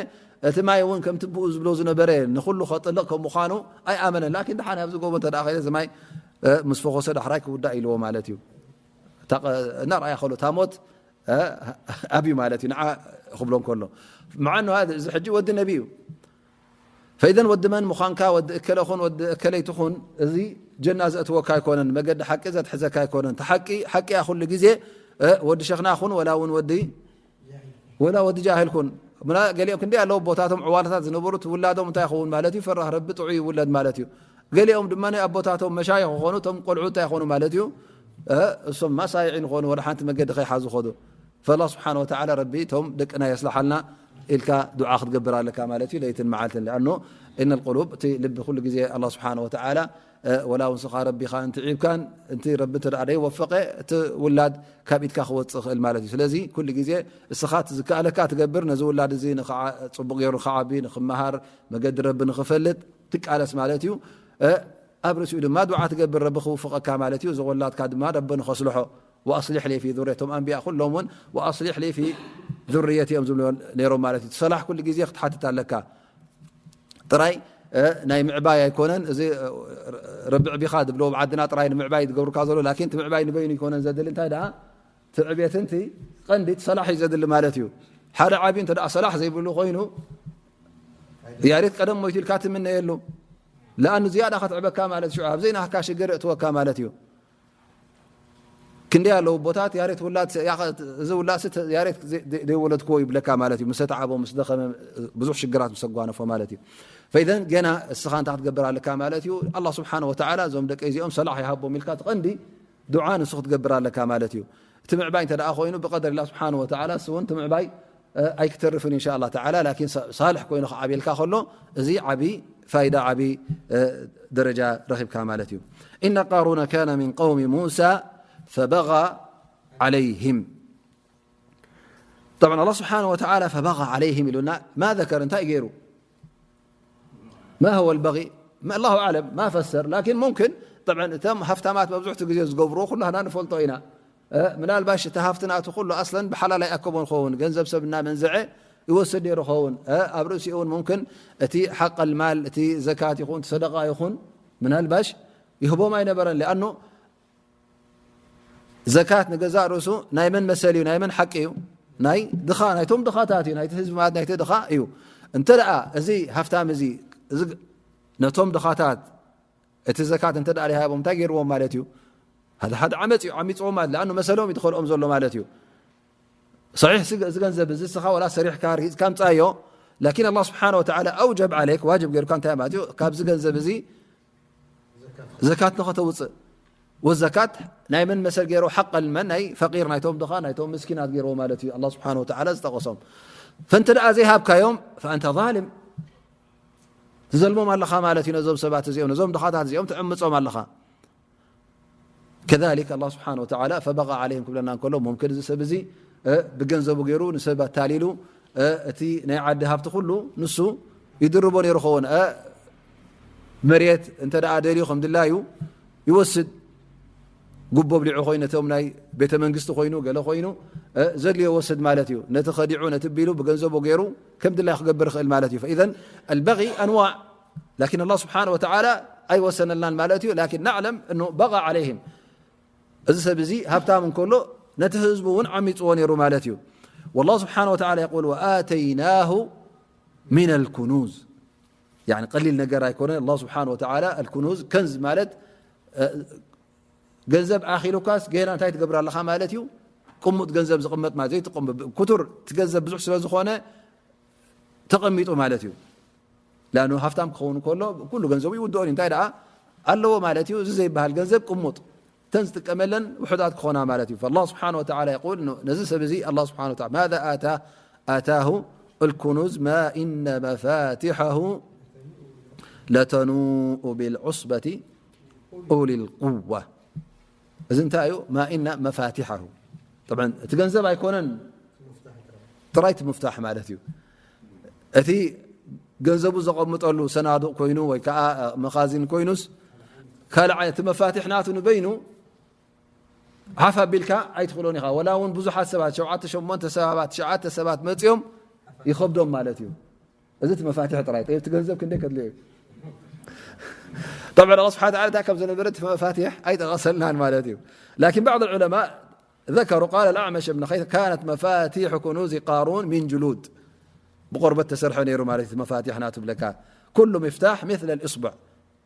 እቲ ማይ እውን ከምቲ ብኡ ዝብሎ ዝነበረ ንኹሉ ከጥልቕ ከም ምዃኑ ኣይኣመነን። ላኪን ደሓን ኣብዚ ጎቦ እንተ ደኣ ኸይደ፣ እዚ ማይ፣ እ፣ ምስ ፈኾሰ ዳሕራይ ክውዳእ ኢልዎ ማለት እዩ። እታ ቀ-፣ እናርኣያ ከሎ እታ ሞት፣ እ፣ ኣብዩ ማለት እዩ፣ ንዓ ክብሎ እንከሎ። መዓኑ እዚ ሕጂ ወዲ ነቢ እዩ። ፈኢዘን ወዲ መን ምዃንካ፣ ወዲ እከለ ኹን፣ ወዲ እከለይቲ ኹን፣ እዚ ጀና ዘእትወካ ኣይኮነን፣ መገዲ ሓቂ ዘትሕዘካ ኣይኮነን። እቲ ሓቂ ሓቂ እያ ኩሉ ግዜ። እ፣ ወዲ ሸኽና ኩን ወላ እውን ወዲ ወላ ወዲ ጃህል ኩን። ምና-፣ ገሊኦም ክንደይ ኣለዉ ኣቦታቶም ዕዋላታት ዝነበሩ፣ እቲ ውላዶም እንታይ ይኸውን ማለት እዩ? ፈራህ ረቢ ጥዑይ ይውለድ ማለት እዩ። ገሊኦም ድማ ናይ ኣቦታቶም መሻይኽ ክኾኑ፣ እቶም ቆልዑ እንታይ ይኾኑ ማለት እዩ? እ፣ እሶም ማሳይዒ ንኾኑ፣ ወደ ሓንቲ መገዲ ከይሓዙ ኾዱ። ፈላ ስብሓን ወተዓላ ረቢ እቶም ደቅና የስልሓልና ኢልካ ዱዓ ክትገብር ኣለካ ማለት እዩ፣ ለይትን መዓልትን። ለኣኖ እነ ልቁሉብ፣ እቲ ልቢ ኩሉ ግዜ ኣላ ስብሓን ወተዓላ፣ እ፣ ወላ እውን ስኻ ረቢኻ እንትዒብካን፣ እንቲ ረቢ እንተ ደኣ ደይወፈቐ፣ እቲ ውላድ ካብ ኢድካ ክወጽእ ይኽእል ማለት እዩ። ስለዚ ኩሉ ግዜ እስኻ እቲ ዝከኣለካ ትገብር፣ ነዚ ውላድ እዚ ንኸዓ-፣ ጽቡቕ ገይሩ ንኽዓቢ፣ ንኽመሃር፣ መገዲ ረቢ ንኽፈልጥ ትቃለስ ማለት እዩ። እ፣ ኣብ ርእሲኡ ድማ ዱዓ ትገብር፣ ረቢ ክውፍቐካ ማለት እዩ። እዚ ውላድካ ድማ ረቢ ንኸስልሖ። ወኣስሊሕ ሊ ፊ ዙርየቶም ኣንቢያ ኩሎም እውን ወኣስሊሕ ሊ ፊ ዙርየቲ እዮም ዝብሉ ነይሮም ማለት እዩ። እቲ ሰላሕ ኩሉ ግዜ ክትሓትት ኣለካ። ጥራይ፣ እ፣ ናይ ምዕባይ ኣይኮነን። እዚ፣ እ፣ ረቢ ዕቢኻ ዝብልዎ ኣብ ዓድና ጥራይ ንምዕባይ ዝገብሩካ ዘሎ፣ ላኪን እቲ ምዕባይ ንበይኑ ኣይኮነን ዘድሊ። እንታይ ደኣ? እቲ ዕቤትን እቲ ቀንዲ እቲ ሰላሕ እዩ ዘድሊ ማለት እዩ። ሓደ ዓብዩ እንተ ደኣ ሰላሕ ዘይብሉ ኮይኑ፣ ያሬት ቀደም ሞይቱ ኢልካ ትምነየሉ። ለኣኑ ዝያዳ ከትዕበካ ማለት ሽዑ ኣብ ዘይናህካ ሽግር እእትወካ ማለት እዩ። ክንደይ ኣለዉ ኣቦታት፣ ያሬት ውላድ ሰ-፣ ያኸ-፣ እዚ ውላድሲ ተ-፣ ያሬት ዘ-፣ ዘ-፣ ዘይወለድክዎ ይብለካ ማለት እዩ። ምስ ተዓቦ፣ ምስ ደኸመ፣ ብዙሕ ሽግራት ምስ ኣጓነፎ ማለት እዩ። ፈኢዘን ገና እስኻ እንታይ ክትገብር ኣለካ ማለት እዩ? ኣላህ ስብሓነ ወተዓላ እዞም ደቀይ እዚኦም ሰላሕ ይሃቦም ኢልካ እቲ ቀንዲ ዱዓ ንሱ ክትገብር ኣለካ ማለት እዩ። እቲ ምዕባይ እንተ ደኣ ኮይኑ ብቀደር ኢላ ስብሓነ ወተዓላ እሱ እውን እቲ ምዕባይ እ፣ ኣይክተርፍን ኢንሻ ኣላህ ተዓላ፣ ላኪን ሳ-፣ ሳልሕ ኮይኑ ክዓብየልካ ከሎ፣ እዚ ዓቢ ፋይዳ፣ ዓቢ፣ እ፣ ደረጃ ረኺብካ ማለት እዩ። إن قارون كان من قوم موسى فبغى عليهم. طبعا الله سبحانه وتعالى فبغى عليهم ኢሉና፣ ما ذكر እንታይ ገይሩ؟ ما هو البغي؟ ما، الله أعلم، ما فسر، لكن ممكن، طبعا እቶም ሃፍታማት መብዝሕቱ ግዜ ዝገብርዎ ኩሉ ሃና ንፈልጦ ኢና። እ፣ ምናልባሽ እቲ ሃፍቲ ናቱ ኩሉ ኣስለን ብሓላል ኣይኣከቦን ኸውን፣ ገንዘብ ሰብ እናመንዘዐ ይወስድ ነይሩ ኸውን። እ፣ ኣብ ርእሲኡ እውን ሙምክን እቲ ሓቀል ማል፣ እቲ ዘካት ይኹን፣ እቲ ሰደቃ ይኹን፣ ምናልባሽ ይህቦም ኣይነበረን። ሊኣኑ ዘካት ንገዛእ ርእሱ ናይ መን መሰል እዩ? ናይ መን ሓቂ እዩ? ናይ ድኻ፣ ናይቶም ድኻታት እዩ። ናይቲ ህዝቢ ማለት ናይቲ ድኻ እዩ። እንተ ደኣ እዚ ሃፍታም እዚ፣ እዚ ነቶም ድኻታት እቲ ዘካት እንተ ደኣ ዘይሃቦም እንታይ ገይርዎም ማለት እዩ? ሓደ ሓደ ዓመፅ እዩ ዓሚፅዎም ማለት፣ ለኣኑ መሰሎም እዩ ዝኸልኦም ዘሎ ማለት እዩ። ሰሒሕ፣ እዚ፣ እዚ ገንዘብ እዚ እስኻ ወላ ሰሪሕካ ርሂፅካ ምፃዮ፣ ላኪን ኣላህ ስብሓነ ወተዓላ ኣውጀብ ዓለይክ፣ ዋጅብ ገይሩካ እንታይ ማለት እዩ? ካብዚ ገንዘብ እዚ ዘካት ንኸተውፅእ። ወዘካት ናይ መን መሰል ገይሮ? ሓቀል መን? ናይ ፈቂር፣ ናይቶም ድኻ፣ ናይቶም ምስኪናት ገይርዎ ማለት እዩ። ኣላህ ስብሓነ ወተዓላ ዝጠቐሶም። ፈንተ ደኣ ዘይሃብካዮም፣ ፈኣንተ ዛልም፣ ትዘልሞም ኣለኻ ማለት እዩ። ነዞም ሰባት እዚኦም፣ ነዞም ድኻታት እዚኦም ትዕምጾም ኣለኻ። ከዛሊክ ኣላህ ስብሓነ ወተዓላ ፈበጋ ዓለይሂም ክብለና እንከሎ፣ ሙምክን እዚ ሰብ እዚ፣ እ፣ ብገንዘቡ ገይሩ ንሰብ ኣታሊሉ፣ እ፣ እቲ ናይ ዓዲ ሃብቲ ኩሉ ንሱ ይድርቦ ነይሩ ኸውን። እ፣ መሬት እንተ ደኣ ደልዩ ከም ድላዩ ይወስድ። ጉቦ ብሊዑ ኮይኑ፣ ነቶም ናይ ቤተ መንግስቲ ኮይኑ፣ ገለ ኮይኑ፣ እ፣ ዘድልዮ ይወስድ ማለት እዩ። ነቲ ከዲዑ፣ ነቲ ቢሉ ብገንዘቡ ገይሩ ከም ድላዩ ክገብር ይኽእል ማለት እዩ። ፈኢዘን ኣልበጊ ኣንዋዕ፣ ላኪን ኣላህ ስብሓነ ወተዓላ ኣይወሰነልናን ማለት እዩ። ላኪን ናዕለም እኑ በጋ ዓለይሂም፣ እዚ ሰብ እዚ ሃብታም እንከሎ ነቲ ህዝቡ እውን ዓሚፅዎ ነይሩ ማለት እዩ። ወላሁ ስብሓነ ወተዓላ የቁል፣ ወኣተይናሁ ሚነል ኩኑዝ። ያኒ ቀሊል ነገር ኣይኮነ። ኣላህ ስብሓነ ወተዓላ ኣልኩኑዝ፣ ከንዝ ማለት፣ እ፣ ገንዘብ ኣኺሉካስ ገና እንታይ ትገብር ኣለኻ ማለት እዩ? ቅሙጥ ገንዘብ ዝቕመጥ ማለት ዘይትቕም-፣ ክቱር እቲ ገንዘብ ብዙሕ ስለ ዝኾነ ተቐሚጡ ማለት እዩ። ላኑ ሃፍታም ክኸውን ከሎ ኩሉ ገንዘቡ ይውድኦን እዩ። እንታይ ደኣ ኣለዎ ማለት እዩ? እዚ ዘይበሃል ገንዘብ ቅሙጥ፣ እተን ዝጥቀመለን ውሑዳት ክኾና ማለት እዩ። ፈላህ ስብሓነ ወተዓላ የቁል፣ ን-፣ ነዚ ሰብ እዚ ኣላህ ስብሓነ ወተዓላ ማዛ ኣታ-፣ ኣታሁ ኣልኩኑዝ ማ ኢነ መፋቲሐሁ ለተኑኡ ቢልዑስበቲ ኡሊል ቁዋ። እዚ እንታይ እዩ? ማ ኢነ መፋቲሐሁ። ጠብዓን እቲ ገንዘብ ኣይኮነን ጥራይ እቲ ምፍታሕ ማለት እዩ። እቲ ገንዘቡ ዘቐምጠሉ ሰናዱቕ ኮይኑ ወይ ከዓ መኻዚን ኮይኑስ ካልእ ዓይነት፣ እቲ መፋትሕ ናቱ ንበይኑ ሓፍ ኣቢልካ ኣይትኽእሎን ኢኻ። ወላ እውን ብዙሓት ሰባት፣ ሸውዓተ ሸሞንተ ሰባት፣ ትሽዓተ ሰባት መፂኦም ይኸብዶም ማለት እዩ። እዚ እቲ መፋትሕ ጥራይ። ጠይብ፣ እቲ ገንዘብ ክንደይ ከድልዮ እዩ? ጠብዓን ኣላህ ስብሓነ ወተዓላ እንታይ ከም ዝነበረ እቲ መፋትሕ ኣይጠቐሰልናን ማለት እዩ። ላኪን ባዕድ ዑለማ ذكروا، قال الأعمش بن قيس، كانت مفاتيح كنوز قارون من جلود. ብቆርበት ተሰርሐ ነይሩ ማለት እዩ። መፋቲሕ ናቱ ብለካ ኩሉ ምፍታሕ مثل الإصبع።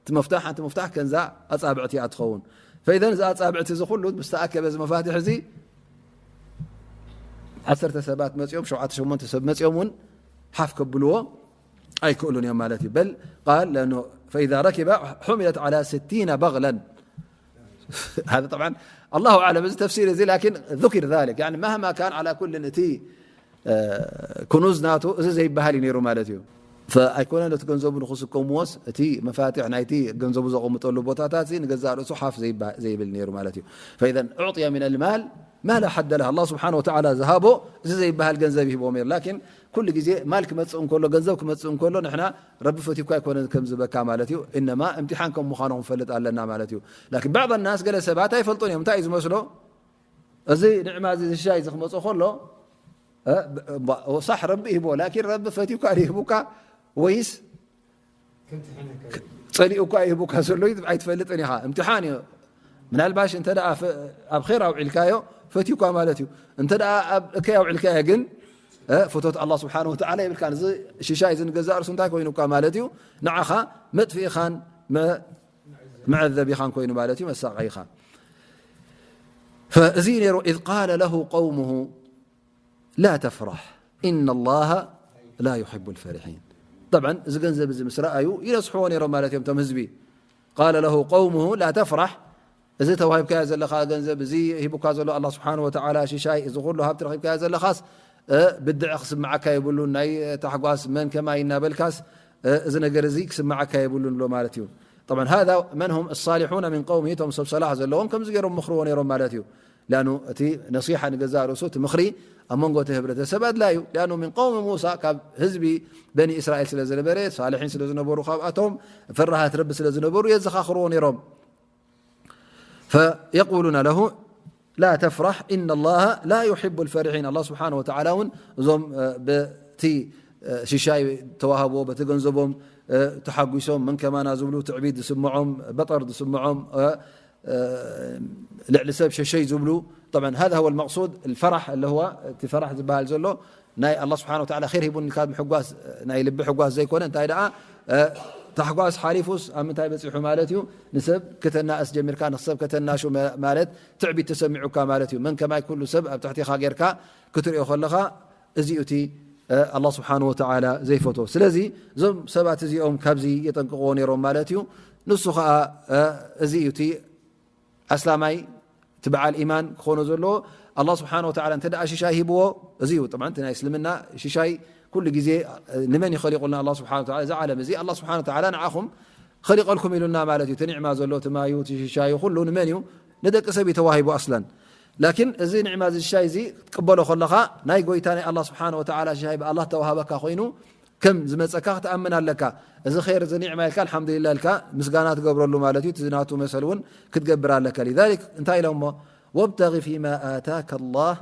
እቲ መፍታሕ፣ ሓንቲ መፍታሕ ከንዛ ኣጻብዕቲ እያ ትኸውን። ፈኢዘን እዚ ኣጻብዕቲ እዚ ኩሉ ምስ ተኣከበ፣ እዚ መፋትሕ እዚ ዓሰርተ ሰባት መጺኦም፣ ሸውዓተ ሸሞንተ ሰብ መጺኦም እውን ሓፍ ከብልዎ ኣይክእሉን እዮም ማለት እዩ። በል ቃል ለኖ ፈኢዛ ረኪባ ሑሚለት ዓላ ስቲና በግለን። هذا طبعا الله أعلم እዚ ተፍሲር እዚ، ላኪን ذكر ذلك يعني مهما كان على كل እቲ እ፣ ክኑዝ ናቱ እዚ ዘይበሃል እዩ ነይሩ ማለት እዩ። ፈ-፣ ኣይኮነን እቲ ገንዘቡ ንኽስከምዎስ፣ እቲ መፋትሕ ናይቲ ገንዘቡ ዘቐምጠሉ ቦታታት እዚ ንገዛእ ርእሱ ሓፍ ዘይባ-፣ ዘይብል ነይሩ ማለት እዩ። فإذا أعطي من المال ما لا حد له። ኣላህ ስብሓነ ወተዓላ ዝሃቦ እዚ ዘይበሃል ገንዘብ ይህቦም ነይሩ። ላኪን ኩሉ ግዜ ማል ክመጽእ እንከሎ፣ ገንዘብ ክመጽእ እንከሎ፣ ንሕና ረቢ ፈትዩካ ኣይኮነን ከም ዝበካ ማለት እዩ። ኢነማ እምቲሓን ከም ምዃኑ ክንፈልጥ ኣለና ማለት እዩ። ላኪን ባዕድ ናስ፣ ገለ ሰባት ኣይፈልጡን እዮም። እንታይ እዩ ዝመስሎ? እዚ ንዕማ እዚ ዝሻይ እዚ ክመጾ ከሎ፣ እ፣ ብ-፣ ብ-፣ ሳሕ ረቢ ይህቦ፣ ላኪን ረቢ ፈትዩካ ድዩ ሂቡካ ወይስ ጸሊኡካ ይህቡካ ዘሎ እዩ ኣይትፈልጥን ኢኻ። እምትሓን እዩ። ምናልባሽ እንተ ደኣ ፈ-፣ ኣብ ኼር ኣውዒልካዮ ፈትዩካ ማለት እዩ። እንተ ደኣ ኣብ እከይ ኣውዒልካዮ ግን፣ እ፣ ፍቶት ኣላህ ስብሓነሁ ወተዓላ የብልካን። እዚ ሽሻይ እዚ ንገዛእ ርእሱ እንታይ ኮይኑካ ማለት እዩ? ንዓኻ መጥፍኢኻን መ-፣ መዐዘቢኻን ኮይኑ ማለት እዩ፣ መሳቐይኻ። ፈእዚ ነይሩ፣ إذ قال له قومه لا تفرح إن الله لا يحب الفرحين። ጠብዓን እዚ ገንዘብ እዚ ምስ ረኣዩ ይነስሕዎ ነይሮም ማለት እዮም እቶም ህዝቢ። قال له قومه لا تفرح፣ እዚ ተዋሂብካዮ ዘለኻ ገንዘብ፣ እዚ ሂቡካ ዘሎ ኣላህ ስብሓነሁ ወተዓላ ሽሻይ፣ እዚ ኩሉ ሃብቲ ረኺብካዮ ዘለኻስ፣ እ፣ ብድዐ ክስምዓካ የብሉን፣ ናይ ታሕጓስ መን ከማይ እናበልካስ፣ እ፣ እዚ ነገር እዚ ክስምዓካ የብሉን ብሎ ማለት እዩ። طبعا هذا من هم الصالحون من قومه፣ እቶም ሰብ ሰላሕ ዘለዎም ከምዚ ገይሮም ምኽርዎ ነይሮም ማለት እዩ። ሊኣኑ እቲ ነሲሓ ንገዛእ ርእሱ እቲ ምኽሪ ኣብ መንጎ እቲ ህብረተሰብ ኣድላዩ። ሊኣኑ ምን ቀውሚ ሙሳ፣ ካብ ህዝቢ በኒ እስራኤል ስለ ዝነበረ፣ ሳልሒን ስለ ዝነበሩ፣ ካብኣቶም ፈራሃት ረቢ ስለ ዝነበሩ የዘኻኽርዎ ነይሮም። ፈየቁሉና ለሁ ላ ተፍራሕ ኢነ ላሃ ላ ዩሒቡ ልፈሪሒን። ኣላህ ስብሓነ ወተዓላ እውን እዞም፣ እ፣ በቲ፣ እ፣ ሽሻይ ተዋህቦ፣ በቲ ገንዘቦም፣ እ፣ ተሓጒሶም፣ መን ከማና ዝብሉ፣ ትዕቢት ዝስምዖም፣ በጠር ዝስምዖም፣ እ፣ እ፣ ልዕሊ ሰብ ሸሸይ ዝብሉ። طبعا هذا هو المقصود، الفرح اللي هو، እቲ ፈራሕ ዝበሃል ዘሎ ናይ ኣላህ ስብሓነ ወተዓላ ኸይር ሂቡኒ ኢልካ ምሕጓስ፣ ናይ ልቢ ሕጓስ ዘይኮነ፣ እንታይ ደኣ፣ እ፣ ታሕጓስ ሓሊፉስ ኣብ ምንታይ በጺሑ ማለት እዩ? ንሰብ ከተናእስ ጀሚርካ፣ ንሰብ ከተናሹ መ-፣ ማለት ትዕቢት ተሰሚዑካ ማለት እዩ። መን ከማይ ኩሉ ሰብ ኣብ ትሕቲኻ ጌርካ ክትሪኦ ከለኻ፣ እዚኡ እቲ፣ እ፣ ኣላህ ስብሓነ ወተዓላ ዘይፈትዎ። ስለዚ እዞም ሰባት እዚኦም ካብዚ የጠንቅቕዎ ነይሮም ማለት እዩ። ንሱ ኸኣ፣ እ፣ እዚ እዩ እቲ ኣስላማይ፣ እቲ በዓል ኢማን ክኾኖ ዘለዎ። ኣላህ ስብሓነ ወተዓላ እንተ ደኣ ሽሻይ ሂብዎ፣ እዚ እዩ። ጠብዓን እቲ ናይ እስልምና ሽሻይ ኩሉ ግዜ ንመን እዩ ኸሊቑልና ኣላህ ስብሓነ ወተዓላ? እዚ ዓለም እዚ ኣላህ ስብሓነ ወተዓላ ንዓኹም ኸሊቐልኩም ኢሉና ማለት እዩ። እቲ ኒዕማ ዘሎ፣ እቲ ማዩ፣ እቲ ሽሻዩ ኩሉ ንመን እዩ? ንደቂ ሰብ እዩ ተዋሂቡ ኣስለን። ላኪን እዚ ኒዕማ እዚ ሽሻይ እዚ ክትቅበሎ ከለኻ፣ ናይ ጎይታ ናይ ኣላህ ስብሓነ ወተዓላ ሽሻይ ብኣላህ ተዋሃበካ ኮይኑ ከም ዝመጸካ ክትኣምን ኣለካ። እዚ ኸይር እዚ ኒዕማ ኢልካ ኣልሓምዱሊላህ ኢልካ ምስጋና ትገብረሉ ማለት እዩ። እቲ ናቱ መሰል እውን ክትገብር ኣለካ። ሊዛሊክ እንታይ ኢሎሞ? ወብተጊ ፊማ ኣታከ ላህ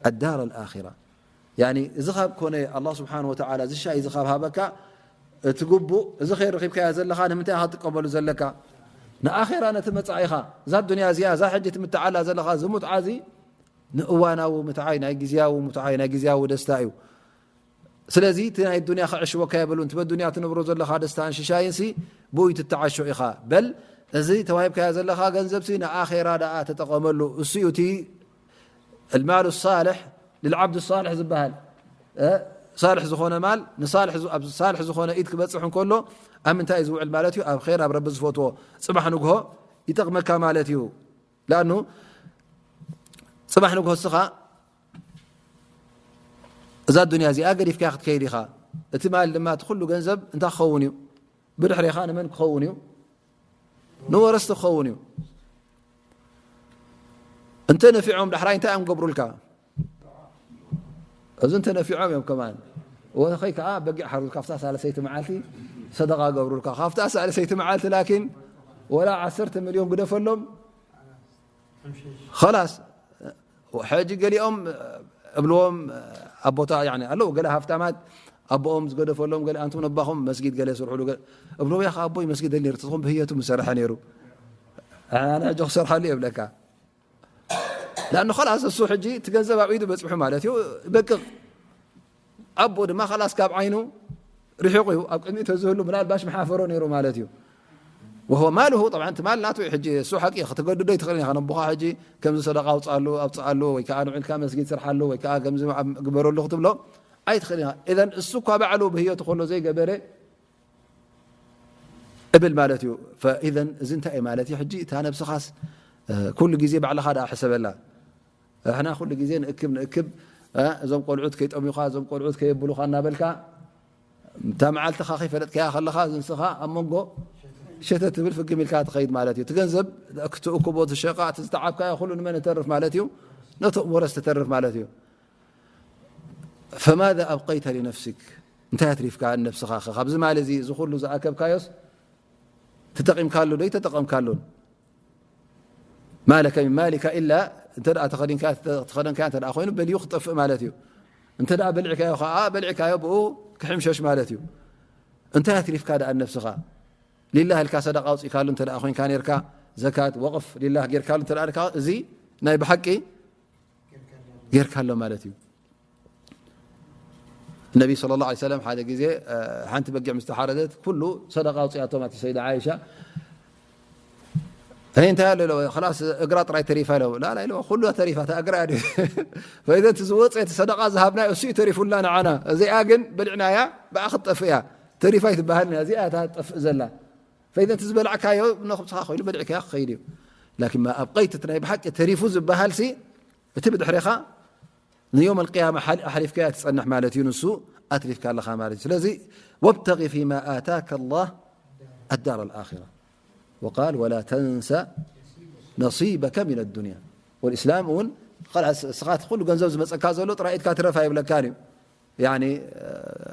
ኣዳር ኣልኣኺራ። ያኒ እዚ ካብ ኮነ ኣላህ ስብሓነ ወተዓላ እዚ ሻይ እዚ ካብ ሃበካ እቲ ግቡእ፣ እዚ ኸይር ረኺብካዮ ዘለኻ ንምንታይ ኢኻ ትጥቀመሉ ዘለካ? ንኣኼራ ነቲ መጻኢኻ። እዛ ዱንያ እዚኣ፣ እዛ ሕጂ ትምትዓላ ዘለኻ፣ እዚ ሙትዓ እዚ ንእዋናዊ ምትዓይ፣ ናይ ግዝያዊ ምትዓይ፣ ናይ ግዝያዊ ደስታ እዩ። ስለዚ እቲ ናይ ዱንያ ከዕሽወካ የብሉን። እቲ በዱንያ ትነብሮ ዘለኻ ደስታን ሽሻይንሲ ብኡ ትተዓሾ ኢኻ። በል እዚ ተዋሂብካዮ ዘለኻ ገንዘብሲ ንኣኼራ ደኣ ተጠቐመሉ። እሱ እዩ እቲ المال الصالح للعبد الصالح ዝበሃል። እ፣ ሳልሕ ዝኾነ ማል ንሳልሕ ዝ-፣ ኣብ ሳልሕ ዝኾነ ኢድ ክበጽሕ እንከሎ ኣብ ምንታይ እዩ ዝውዕል ማለት እዩ? ኣብ ኸይር፣ ኣብ ረቢ ዝፈትዎ ጽባሕ ንግሆ ይጠቕመካ ማለት እዩ። ለኣኑ ጽባሕ ንግሆ እስኻ እዛ ዱንያ እዚኣ ገዲፍካ ክትከይድ ኢኻ። እቲ ማል ድማ፣ እቲ ኩሉ ገንዘብ እንታይ ክኸውን እዩ? ብድሕሬኻ ንመን ክኸውን እዩ? ንወረስቲ ክኸውን እዩ። እንተ ነፊዖም ዳሕራይ እንታይ እዮም ገብሩልካ? እዚ እንተ ነፊዖም እዮም ከማን። ወኸይ ከኣ በጊዕ ሓርዱ፣ ካብታ ሳልሰይቲ መዓልቲ ሰደቓ ገብሩልካ። ካብታ ሳልሰይቲ መዓልቲ ላኪን ወላ ዓሰርተ ሚልዮን ግደፈሎም። ኸላስ፣ ሕጂ ገሊኦም እብልዎም፣ ኣቦታ፣ ያኒ፣ ኣለዉ ገለ ሃፍታማት፣ ኣቦኦም ዝገደፈሎም ገለ፣ ኣንቱም ነባኹም መስጊድ ገለ ስርሑሉ፣ ገለ እብልዎ፣ ያኸ ኣቦይ መስጊድ ደል ነይሩ፣ ትኹም ብህየቱ ምሰርሐ ነይሩ። ኣነ ሕጂ ክሰርሐሉ እየ እብለካ። ለኣኑ ኸላስ እሱ ሕጂ እቲ ገንዘብ ኣብ ኢዱ በጽሑ ማለት እዩ፣ በቅቕ። ኣቦ ድማ ኸላስ ካብ ዓይኑ ርሒቑ እዩ፣ ኣብ ቅድሚኡ ተዝህሉ ምናልባሽ ምሓፈሮ ነይሩ ማለት እዩ። وهو ماله طبعا، እቲ ማል ናቱ እዩ። ሕጂ እሱ ሓቂ እዩ፣ ክትገድዶ ኣይትኽእልን ኢኻ። ነቦኻ ሕጂ ከምዚ ሰደቃ ኣውፅኣሉ፣ ኣውፅኣሉ፣ ወይ ከዓ ንዑ ኢልካ መስጊድ ስርሓሉ፣ ወይ ከዓ ከምዚ ግበረሉ ክትብሎ ኣይትኽእልን ኢኻ። እዘን እሱ እኳ ባዕሉ ብህይወቱ ከሎ ዘይገበረ እብል ማለት እዩ። ፈኢዘን እዚ እንታይ እዩ ማለት እዩ? ሕጂ እታ ነብስኻስ፣ እ፣ ኩሉ ግዜ ባዕልኻ ደኣ ሕሰበላ። ንሕና ኩሉ ግዜ ንእክብ፣ ንእክብ፣ እ፣ እዞም ቆልዑት ከይጠምዩኻ፣ እዞም ቆልዑት ከየብሉኻ እናበልካ፣ እታ መዓልትኻ ከይፈለጥካያ ከለኻ፣ እዚ ንስኻ ኣብ መንጎ ሸተት ትብል ፍግም ኢልካ ትኸይድ ማለት እዩ። እቲ ገንዘብ፣ እቲ ትእክቦ፣ እቲ ሸቃ፣ እቲ ዝተዓብካዮ ኩሉ ንመን እተርፍ ማለት እዩ? ነቶም ወረስ ትተርፍ ማለት እዩ። فماذا أبقيت لنفسك؟ እንታይ ኣትሪፍካ ንነብስኻ? ኸ፣ ካብዚ ማል እዚ፣ እዚ ኩሉ ዝኣከብካዮስ፣ ተጠቒምካሉ ዶ ኣይተጠቐምካሉን? ما لك من مالك إلا، እንተ ደኣ ተኸዲንካ-፣ ተኸደንካዮ እንተ ደኣ ኮይኑ፣ በልዩ ክጠፍእ ማለት እዩ። እንተ ደኣ በሊዕካዮ ኸዓ፣ በሊዕካዮ ብኡ ክሕምሸሽ ማለት እዩ። እንታይ ኣትሪፍካ ደኣ ንነብስኻ? ሊላህ ኢልካ ሰደቃ ኣውጺእካሉ እንተ ደኣ ኮይንካ ኔርካ፣ ዘካት፣ ወቕፍ ሊላህ ጌርካሉ እንተ ደኣ ኔርካ፣ እዚ ናይ ብሓቂ ጌርካሎ ማለት እዩ። ነቢ ሰለላሁ ዐለይሂ ወሰለም ሓደ ግዜ፣ እ፣ ሓንቲ በጊዕ ምስ ተሓረደት፣ ኩሉ ሰደቃ ኣውጺኣቶም፣ ኣቲ ሰይዳ ዓይሻ። "እይ፣ እንታይ ኣሎ?" ኢለዎ። "ኸላስ እግራ ጥራይ ተሪፋ" ኢለዎ። "ላላ" ኢለዎ፣ "ኩሉ ተሪፋ፣ እታ እግራ እያ ድዩ?" ፈኢዘን እቲ ዝወጸ፣ እቲ ሰደቃ ዝሃብናዮ፣ እሱ እዩ ተሪፉልና ንዓና። እዚኣ ግን በሊዕናያ፣ ብኣ ክትጠፍእ እያ። ተሪፋ ኣይትበሃልን እያ፣ እዚኣ እታ ትጠፍእ ዘላ። ፈኢዘን እቲ ዝበላዕካዮ ነኽብስኻ ኮይኑ በሊዕካዮ ክኸይድ እዩ። ላኪን ማ ኣብቀይት፣ እቲ ናይ ብሓቂ ተሪፉ ዝበሃልሲ፣ እቲ ብድሕሬኻ ንዮም ኣልቅያማ ሓል-፣ ኣሕሊፍካያ ትጸንሕ ማለት እዩ። ንሱ ኣትሪፍካ ኣለኻ ማለት እዩ። ስለዚ፣ "ወብተጊ ፊማ ኣታከ ኣላህ ኣዳር ኣልኣኺራ። ወቃል ወላ ተንሳ ነሲበከ ሚነ ዱንያ።" ወልእስላም እውን፣ ኸላስ፣ እስኻ እቲ ኩሉ ገንዘብ ዝመጸካ ዘሎ ጥራይ ኢድካ ትረፍ ኣይብለካን እዩ። ያኒ፣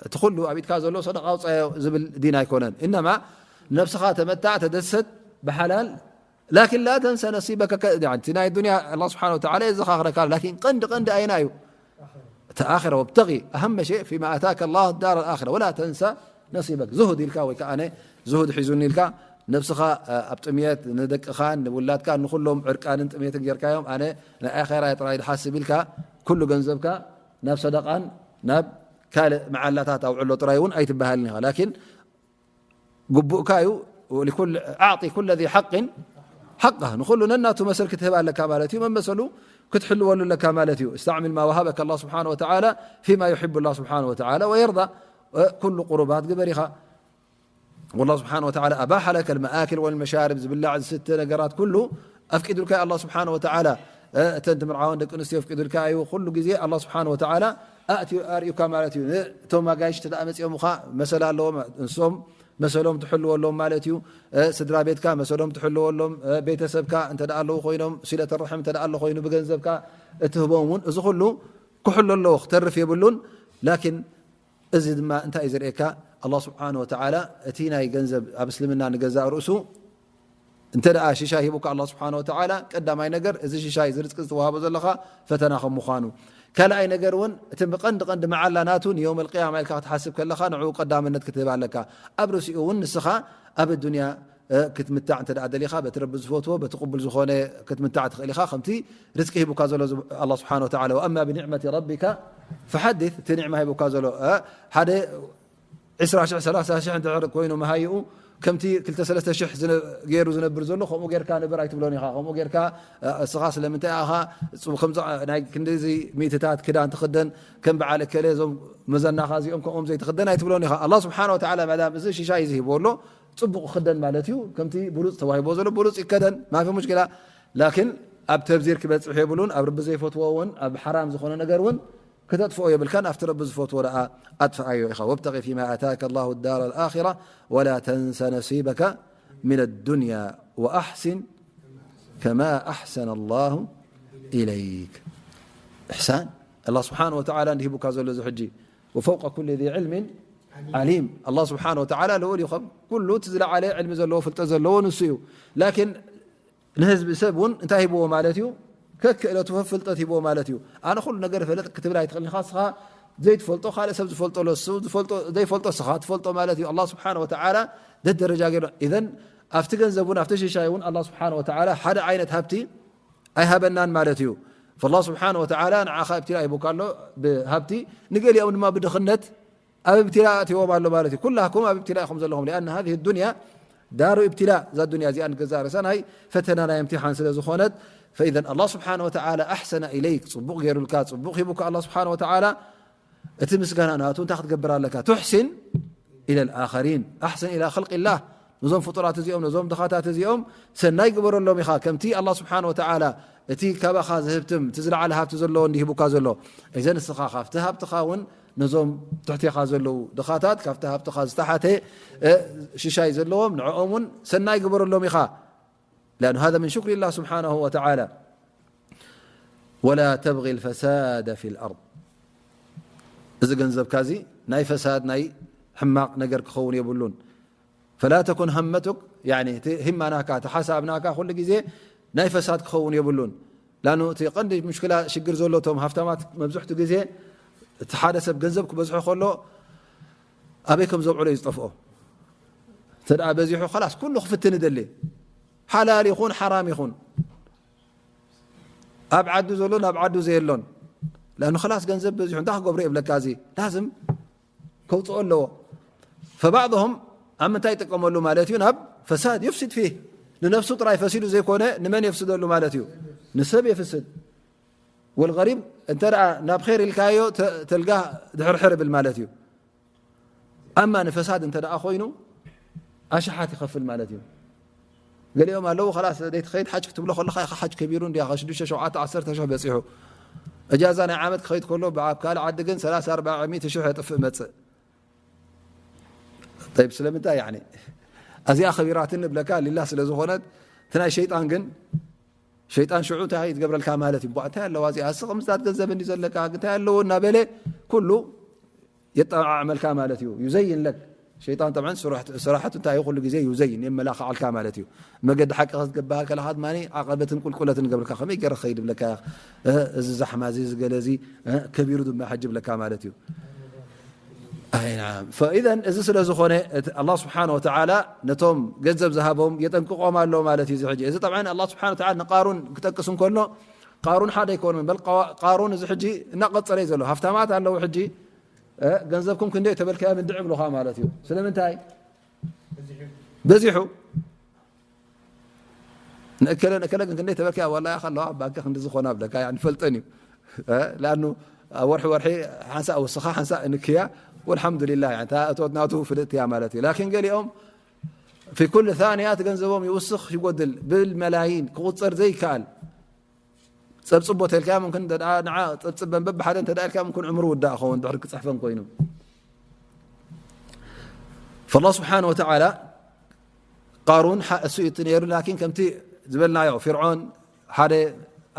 እቲ ኩሉ ኣብ ኢድካ ዘሎ ሰደቃ ኣውጻዮ ዝብል ዲን ኣይኮነን። እነማ ነብስኻ ተመታዕ፣ ተደሰት ብሓላል። ላኪን ላ ተንሰ ነሲበከ ከ-፣ ያኒ፣ እቲ ናይ ዱንያ ኣላህ ስብሓነ ወተዓላ የዘኻኽረካ። ላኪን ቀንዲ፣ ቀንዲ ኣየና እዩ? እቲ ኣኺራ። ወብተጊ፣ ኣሀመ ሸይ ፊማ ኣታከ ኣላህ ዳር ኣልኣኺራ። ወላ ተንሳ ነሲበክ። ዝሁድ ኢልካ ወይ ከዓ ኣነ ዝሁድ ሒዙኒ ኢልካ ነብስኻ፣ እ፣ ኣብ ጥምየት፣ ንደቅኻን ንውላድካን ንኹሎም ዕርቃንን ጥምየትን ጌርካዮም፣ ኣነ ናይ ኣኼራ ጥራይ ድሓስብ ኢልካ ኩሉ ገንዘብካ ናብ ሰደቃን ናብ ካልእ መዓላታት ኣውዕሎ ጥራይ እውን ኣይትበሃልን ኢኻ። ላኪን ግቡእካ እዩ። ወሊኩል-፣ ኣዕጢ ኩለ ዚ ሓቅን ሓቃ፣ ንኹሉ ነናቱ መሰል ክትህብ ኣለካ ማለት እዩ። መመሰሉ ክትሕልወሉ ኣለካ ማለት እዩ። استعمل ما وهبك الله سبحانه وتعالى فيما يحب الله سبحانه وتعالى ويرضى። እ፣ ኩሉ ቁሩባት ግበር ኢኻ። والله سبحانه وتعالى أباح لك المآكل والمشارب፣ ዝብላዕ ዝስተ ነገራት ኩሉ ኣፍቂዱልካ እዩ ኣላህ ስብሓነ ወተዓላ። እ፣ እተን ትምርዓወን ደቂ ኣንስትዮ ኣፍቂዱልካ እዩ። ኩሉ ግዜ ኣላህ ስብሓነ ወተዓላ ኣእትዩ ኣርእዩካ ማለት እዩ። እቶም ኣጋይሽ እንተ ደኣ መጺኦምኻ መሰል ኣለዎም፣ ንሶም መሰሎም ትሕልወሎም ማለት እዩ። እ፣ ስድራ ቤትካ መሰሎም ትሕልወሎም፣ እ፣ ቤተሰብካ እንተ ደኣ ኣለዉ ኮይኖም፣ ሲለተ ርሕም እንተ ደኣ ኣሎ ኮይኑ ብገንዘብካ እትህቦም እውን፣ እዚ ኩሉ ክሕሎ ኣለዎ፣ ክተርፍ የብሉን። ላኪን እዚ ድማ እንታይ እዩ ዘርእየካ? ኣላህ ስብሓነ ወተዓላ እቲ ናይ ገንዘብ ኣብ እስልምና ንገዛእ ርእሱ እንተ ደኣ ሽሻይ ሂቡካ ኣላህ ስብሓነ ወተዓላ፣ ቀዳማይ ነገር እዚ ሽሻይ፣ እዚ ርዝቂ ዝተዋህቦ ዘለኻ ፈተና ከም ምዃኑ። ካልኣይ ነገር እውን እቲ ብቐንዲ ቀንዲ መዓላ ናቱ ንየውም ኣልቅያማ ኢልካ ክትሓስብ ከለኻ ንዕኡ ቀዳምነት ክትህብ ኣለካ። ኣብ ርእሲኡ እውን ንስኻ ኣብ ኣዱንያ እ፣ ክትምታዕ እንተ ደኣ ደሊኻ፣ በቲ ረቢ ዝፈትዎ፣ በቲ ቅቡል ዝኾነ ክትምታዕ ትኽእል ኢኻ። ከምቲ ርዝቂ ሂቡካ ዘሎ ዝብ-፣ ኣላህ ስብሓነ ወተዓላ፣ "ወኣማ ብኒዕመቲ ረቢካ ፈሓዲት", እቲ ኒዕማ ሂቡካ ዘሎ፣ እ፣ ሓደ ዕስራ ሽሕ፣ ሰላሳ ሽሕ እንድሕር ኮይኑ መሃይኡ፣ ከምቲ ክልተ ሰለስተ ሽሕ ዝነ-፣ ገይሩ ዝነብር ዘሎ፣ ከምኡ ጌርካ ንበር ኣይትብሎን ኢኻ። ከምኡ ጌርካ፣ እ፣ እስኻ ስለምንታይ ኢኻ፣ ጽ-፣ ከምዚ ናይ ክንድዚ ሚእትታት ክዳን ትኽደን፣ ከም በዓል እከለ፣ እዞም መዘናኻ እዚኦም ከምኦም ዘይትኽደን ኣይትብሎን ኢኻ። ኣላህ ስብሓነ ወተዓላ፣ ማዳም እዚ ሽሻይ እዚ ሂብዎ ኣሎ፣ ጽቡቕ ክኽደን ማለት እዩ። ከምቲ ብሉጽ ተዋሂቦ ዘሎ ብሉጽ ይከደን፣ ማፊ ሙሽኪላ። ላኪን ኣብ ተብዚር ክበጽሕ የብሉን። ኣብ ረቢ ዘይፈትዎ እውን፣ ኣብ ሓራም ዝኾነ ነገር እውን ክተጥፍኦ የብልካን። ኣብቲ ረቢ ዝፈትዎ ደኣ ኣጥፍኣዮ ኢኻ። "ወብተጊ ፊማ ኣታከ ኣላሁ ዳረ ኣልኣኺራ ወላ ተንሰ ነሲበከ ሚነ ዱንያ ወኣሕሲን ከማ ኣሕሰነ ኣላሁ ኢለይክ።" ኢሕሳን ኣላህ ስብሓነ ወተዓላ እንዲሂቡካ ዘሎ እዚ ሕጂ፣ "ወፈውቀ ኩሊ ዚ ዕልሚን ዓሊም።" ኣላህ ስብሓነ ወተዓላ ልኡል እዩ፣ ካብ ኩሉ እቲ ዝለዓለ ዕልሚ ዘለዎ፣ ፍልጠት ዘለዎ ንሱ እዩ። ላኪን ንህዝቢ ሰብ እውን እንታይ ሂብዎ ማለት እዩ? ከክእለቱ ፍልጠት ሂብዎ ማለት እዩ። ኣነ ኩሉ ነገር እፈልጥ ክትብል ኣይትኽእልን ኢኻ። ንስኻ ዘይትፈልጦ፣ ካልእ ሰብ ዝፈልጦ ኣሎ፣ እሱ ዝፈልጦ፣ ዘይፈልጦ ንስኻ ትፈልጦ ማለት እዩ። ኣላህ ስብሓነ ወተዓላ ደደረጃ ገይሩ። ኢዘን ኣብቲ ገንዘብ እውን፣ ኣብቲ ሽሻይ እውን ኣላህ ስብሓነ ወተዓላ ሓደ ዓይነት ሃብቲ ኣይሃበናን ማለት እዩ። ፈላህ ስብሓነ ወተዓላ ንዓኻ እብትላ ሂቡካ ኣሎ ብሃብቲ፣ ንገሊኦም ድማ ብድኽነት ኣብ እብትላ ኣእትዎም ኣሎ ማለት እዩ። ኩላኩም ኣብ እብትላ ኢኹም ዘለኹም። ሊኣን ሃዚህ ዱንያ ዳሩ ኢብትላእ እዛ ዱንያ እዚኣ ንገዛእ ርእሳ ናይ ፈተና ናይ እምትሓን ስለ ዝኾነት፣ ፈኢዘን ኣላህ ስብሓነ ወተዓላ ኣሕሰነ ኢለይክ፣ ጽቡቕ ገይሩልካ፣ ጽቡቕ ሂቡካ ኣላህ ስብሓነ ወተዓላ፣ እቲ ምስጋና ናቱ እንታይ ክትገብር ኣለካ? ቱሕሲን ኢለል ኣኸሪን፣ ኣሕስን ኢላ ኸልቂላህ፣ ነዞም ፍጡራት እዚኦም፣ ነዞም ድኻታት እዚኦም ሰናይ ግበረሎም ኢኻ። ከምቲ ኣላህ ስብሓነ ወተዓላ እቲ ካባኻ ዝህብትም፣ እቲ ዝለዓለ ሃብቲ ዘለዎ እንዲ ሂቡካ ዘሎ፣ እዘን ንስኻ ካብቲ ሃብትኻ እውን ነዞም ትሕቴኻ ዘለዉ ድኻታት፣ ካብቲ ሃብትኻ ዝተሓተ፣ እ፣ ሽሻይ ዘለዎም፣ ንዕኦም እውን ሰናይ ግበረሎም ኢኻ። لأن هذا من شكر الله سبحانه وتعالى. ولا تبغ الفساد في الأرض. እዚ ገንዘብካ እዚ ናይ ፈሳድ፣ ናይ ሕማቕ ነገር ክኸውን የብሉን። فلا تكن همتك، يعني፣ እቲ ህማ ናካ፣ እቲ ሓሳብ ናካ ኩሉ ግዜ ናይ ፈሳድ ክኸውን የብሉን። ላኑ እቲ ቀንዲ ሙሽክላ፣ ሽግር ዘሎ፣ እቶም ሃፍታማት መብዝሕቱ ግዜ እቲ ሓደ ሰብ ገንዘብ ክበዝሖ ከሎ ኣበይ ከም ዘብዕሎ እዩ ዝጠፍኦ። እንተ ደኣ በዚሑ፣ ከላስ ኩሉ ክፍትን ይደሊ። ሓላል ይኹን ሓራም ይኹን፣ ኣብ ዓዱ ዘሎን ኣብ ዓዱ ዘየሎን። ላኑ ከላስ ገንዘብ በዚሑ እንታይ ክገብሮ ይብለካ? እዚ ላዝም ከውፅኦ ኣለዎ። ፈባዕضهم ኣብ ምንታይ ይጥቀመሉ ማለት እዩ? ናብ ፈሳድ፣ يفسد فيه። ንነፍሱ ጥራይ ፈሲዱ ዘይኮነ ንመን የፍስደሉ ማለት እዩ? ንሰብ የፍስድ። والغريب እንተ ደኣ ናብ ኸይር ኢልካዮ ተ-፣ ተልጋ ድሕርሕር ይብል ማለት እዩ። ኣማ ንፈሳድ እንተ ደኣ ኮይኑ ኣሽሓት ይኸፍል ማለት እዩ። ገሊኦም ኣለዉ፣ ከላስ ዘይትኸይድ ሓጅ ክትብሎ ከለኻ ኢኻ፣ ሓጅ ከቢሩ እንዲያ፣ ሽዱሽተ፣ ሸውዓተ፣ ዓሰርተ ሽሕ በጺሑ። እጃዛ ናይ ዓመት ክኸይድ ከሎ፣ ብኣብ ካልእ ዓዲ ግን ሰላሳ፣ ኣርባዓ፣ ሚእቲ ሽሕ የጥፍእ መጽእ። ጠይብ፣ ስለምንታይ? ያኒ፣ እዚኣ ከቢራትኒ እብለካ፣ ሊላ ስለ ዝኾነት፣ እቲ ናይ ሸይጣን ግን፣ ሸይጣን ሽዑ እንታይ እዩ ዝገብረልካ ማለት እዩ? እባ እንታይ ኣለዋ እዚኣ? እስኺ ምስታት ገንዘብ እንዲ ዘለካ፣ እንታይ ኣለዎ እናበለ፣ ኩሉ የጠዓዕመልካ ማለት እዩ። ዩዘይን ለክ። ሸይጣን ጠብዓን ስራሕ-፣ ስራሕቱ እንታይ እዩ? ኩሉ ግዜ ዩዘይን፣ የመላኽዓልካ ማለት እዩ። መገዲ ሓቂ ክትገባሃል ከለኻ ድማ ዓቐበትን ቁልቁለትን ይገብርካ። ከመይ ገይረ ክኸይድ ይብለካ፣ እ፣ እዚ ዛሕማ እዚ፣ እዚ ገለ እዚ፣ እ፣ ከቢሩ ድማ ሕጂ ይብለካ ማለት እዩ። ኣይ ናዓም። ፈኢዘን እዚ ስለ ዝኾነ፣ እቲ ኣላህ ስብሓነ ወተዓላ ነቶም ገንዘብ ዝሃቦም የጠንቅቖም ኣሎ ማለት እዩ። እዚ ሕጂ፣ እዚ ጠብዓን ኣላህ ስብሓነ ወተዓላ ንቃሩን ክጠቅስ እንከሎ፣ ቃሩን ሓደ ኣይኮነን፣ በል ቃ-፣ ቃሩን እዚ ሕጂ እናቐጸረ እዩ ዘሎ። ሃፍታማት ኣለዉ ሕጂ፣ እ፣ ገንዘብኩም ክንደይ ተበልካዮም እንድዒ ይብሉኻ ማለት እዩ። ስለምንታይ? በዚሑ። ንእከለ፣ ንእከለ ግን ክንደይ ተበልካዮ? ዋላ ያኸ ኣለዋ፣ ባንኪ ክንዲ ዝኾና ብለካ፣ ያኒ ፈልጠን እዩ። እ፣ ለኣኑ ኣብ ወርሒ፣ ወርሒ ሓንሳእ ወስኻ፣ ሓንሳእ እንክያ፣ ወልሓምዱሊላህ፣ ያኒ፣ እታ እቶት ናቱ ፍልጥቲ እያ ማለት እዩ። ላኪን ገሊኦም ፊ ኩል ታንያ እቲ ገንዘቦም ይውስኽ ይጎድል፣ ብመላይን ክቑጸር ዘይከኣል። ጸብጽቦ ተልካ፣ ምምክን እንተ ደኣ ንዓ ጸብጽበን በብሓደ እንተ ደኣ ኢልካ፣ ምምክን ዕምሩ ውዳእ ኸውን፣ ድሕሪ ክጽሕፈን ኮይኑ። ፈላህ ስብሓነ ወተዓላ ቃሩን ሓ-፣ እሱ እዩ እቲ ነይሩ፣ ላኪን ከምቲ ዝበልናዮ፣ ፊርዖን ሓደ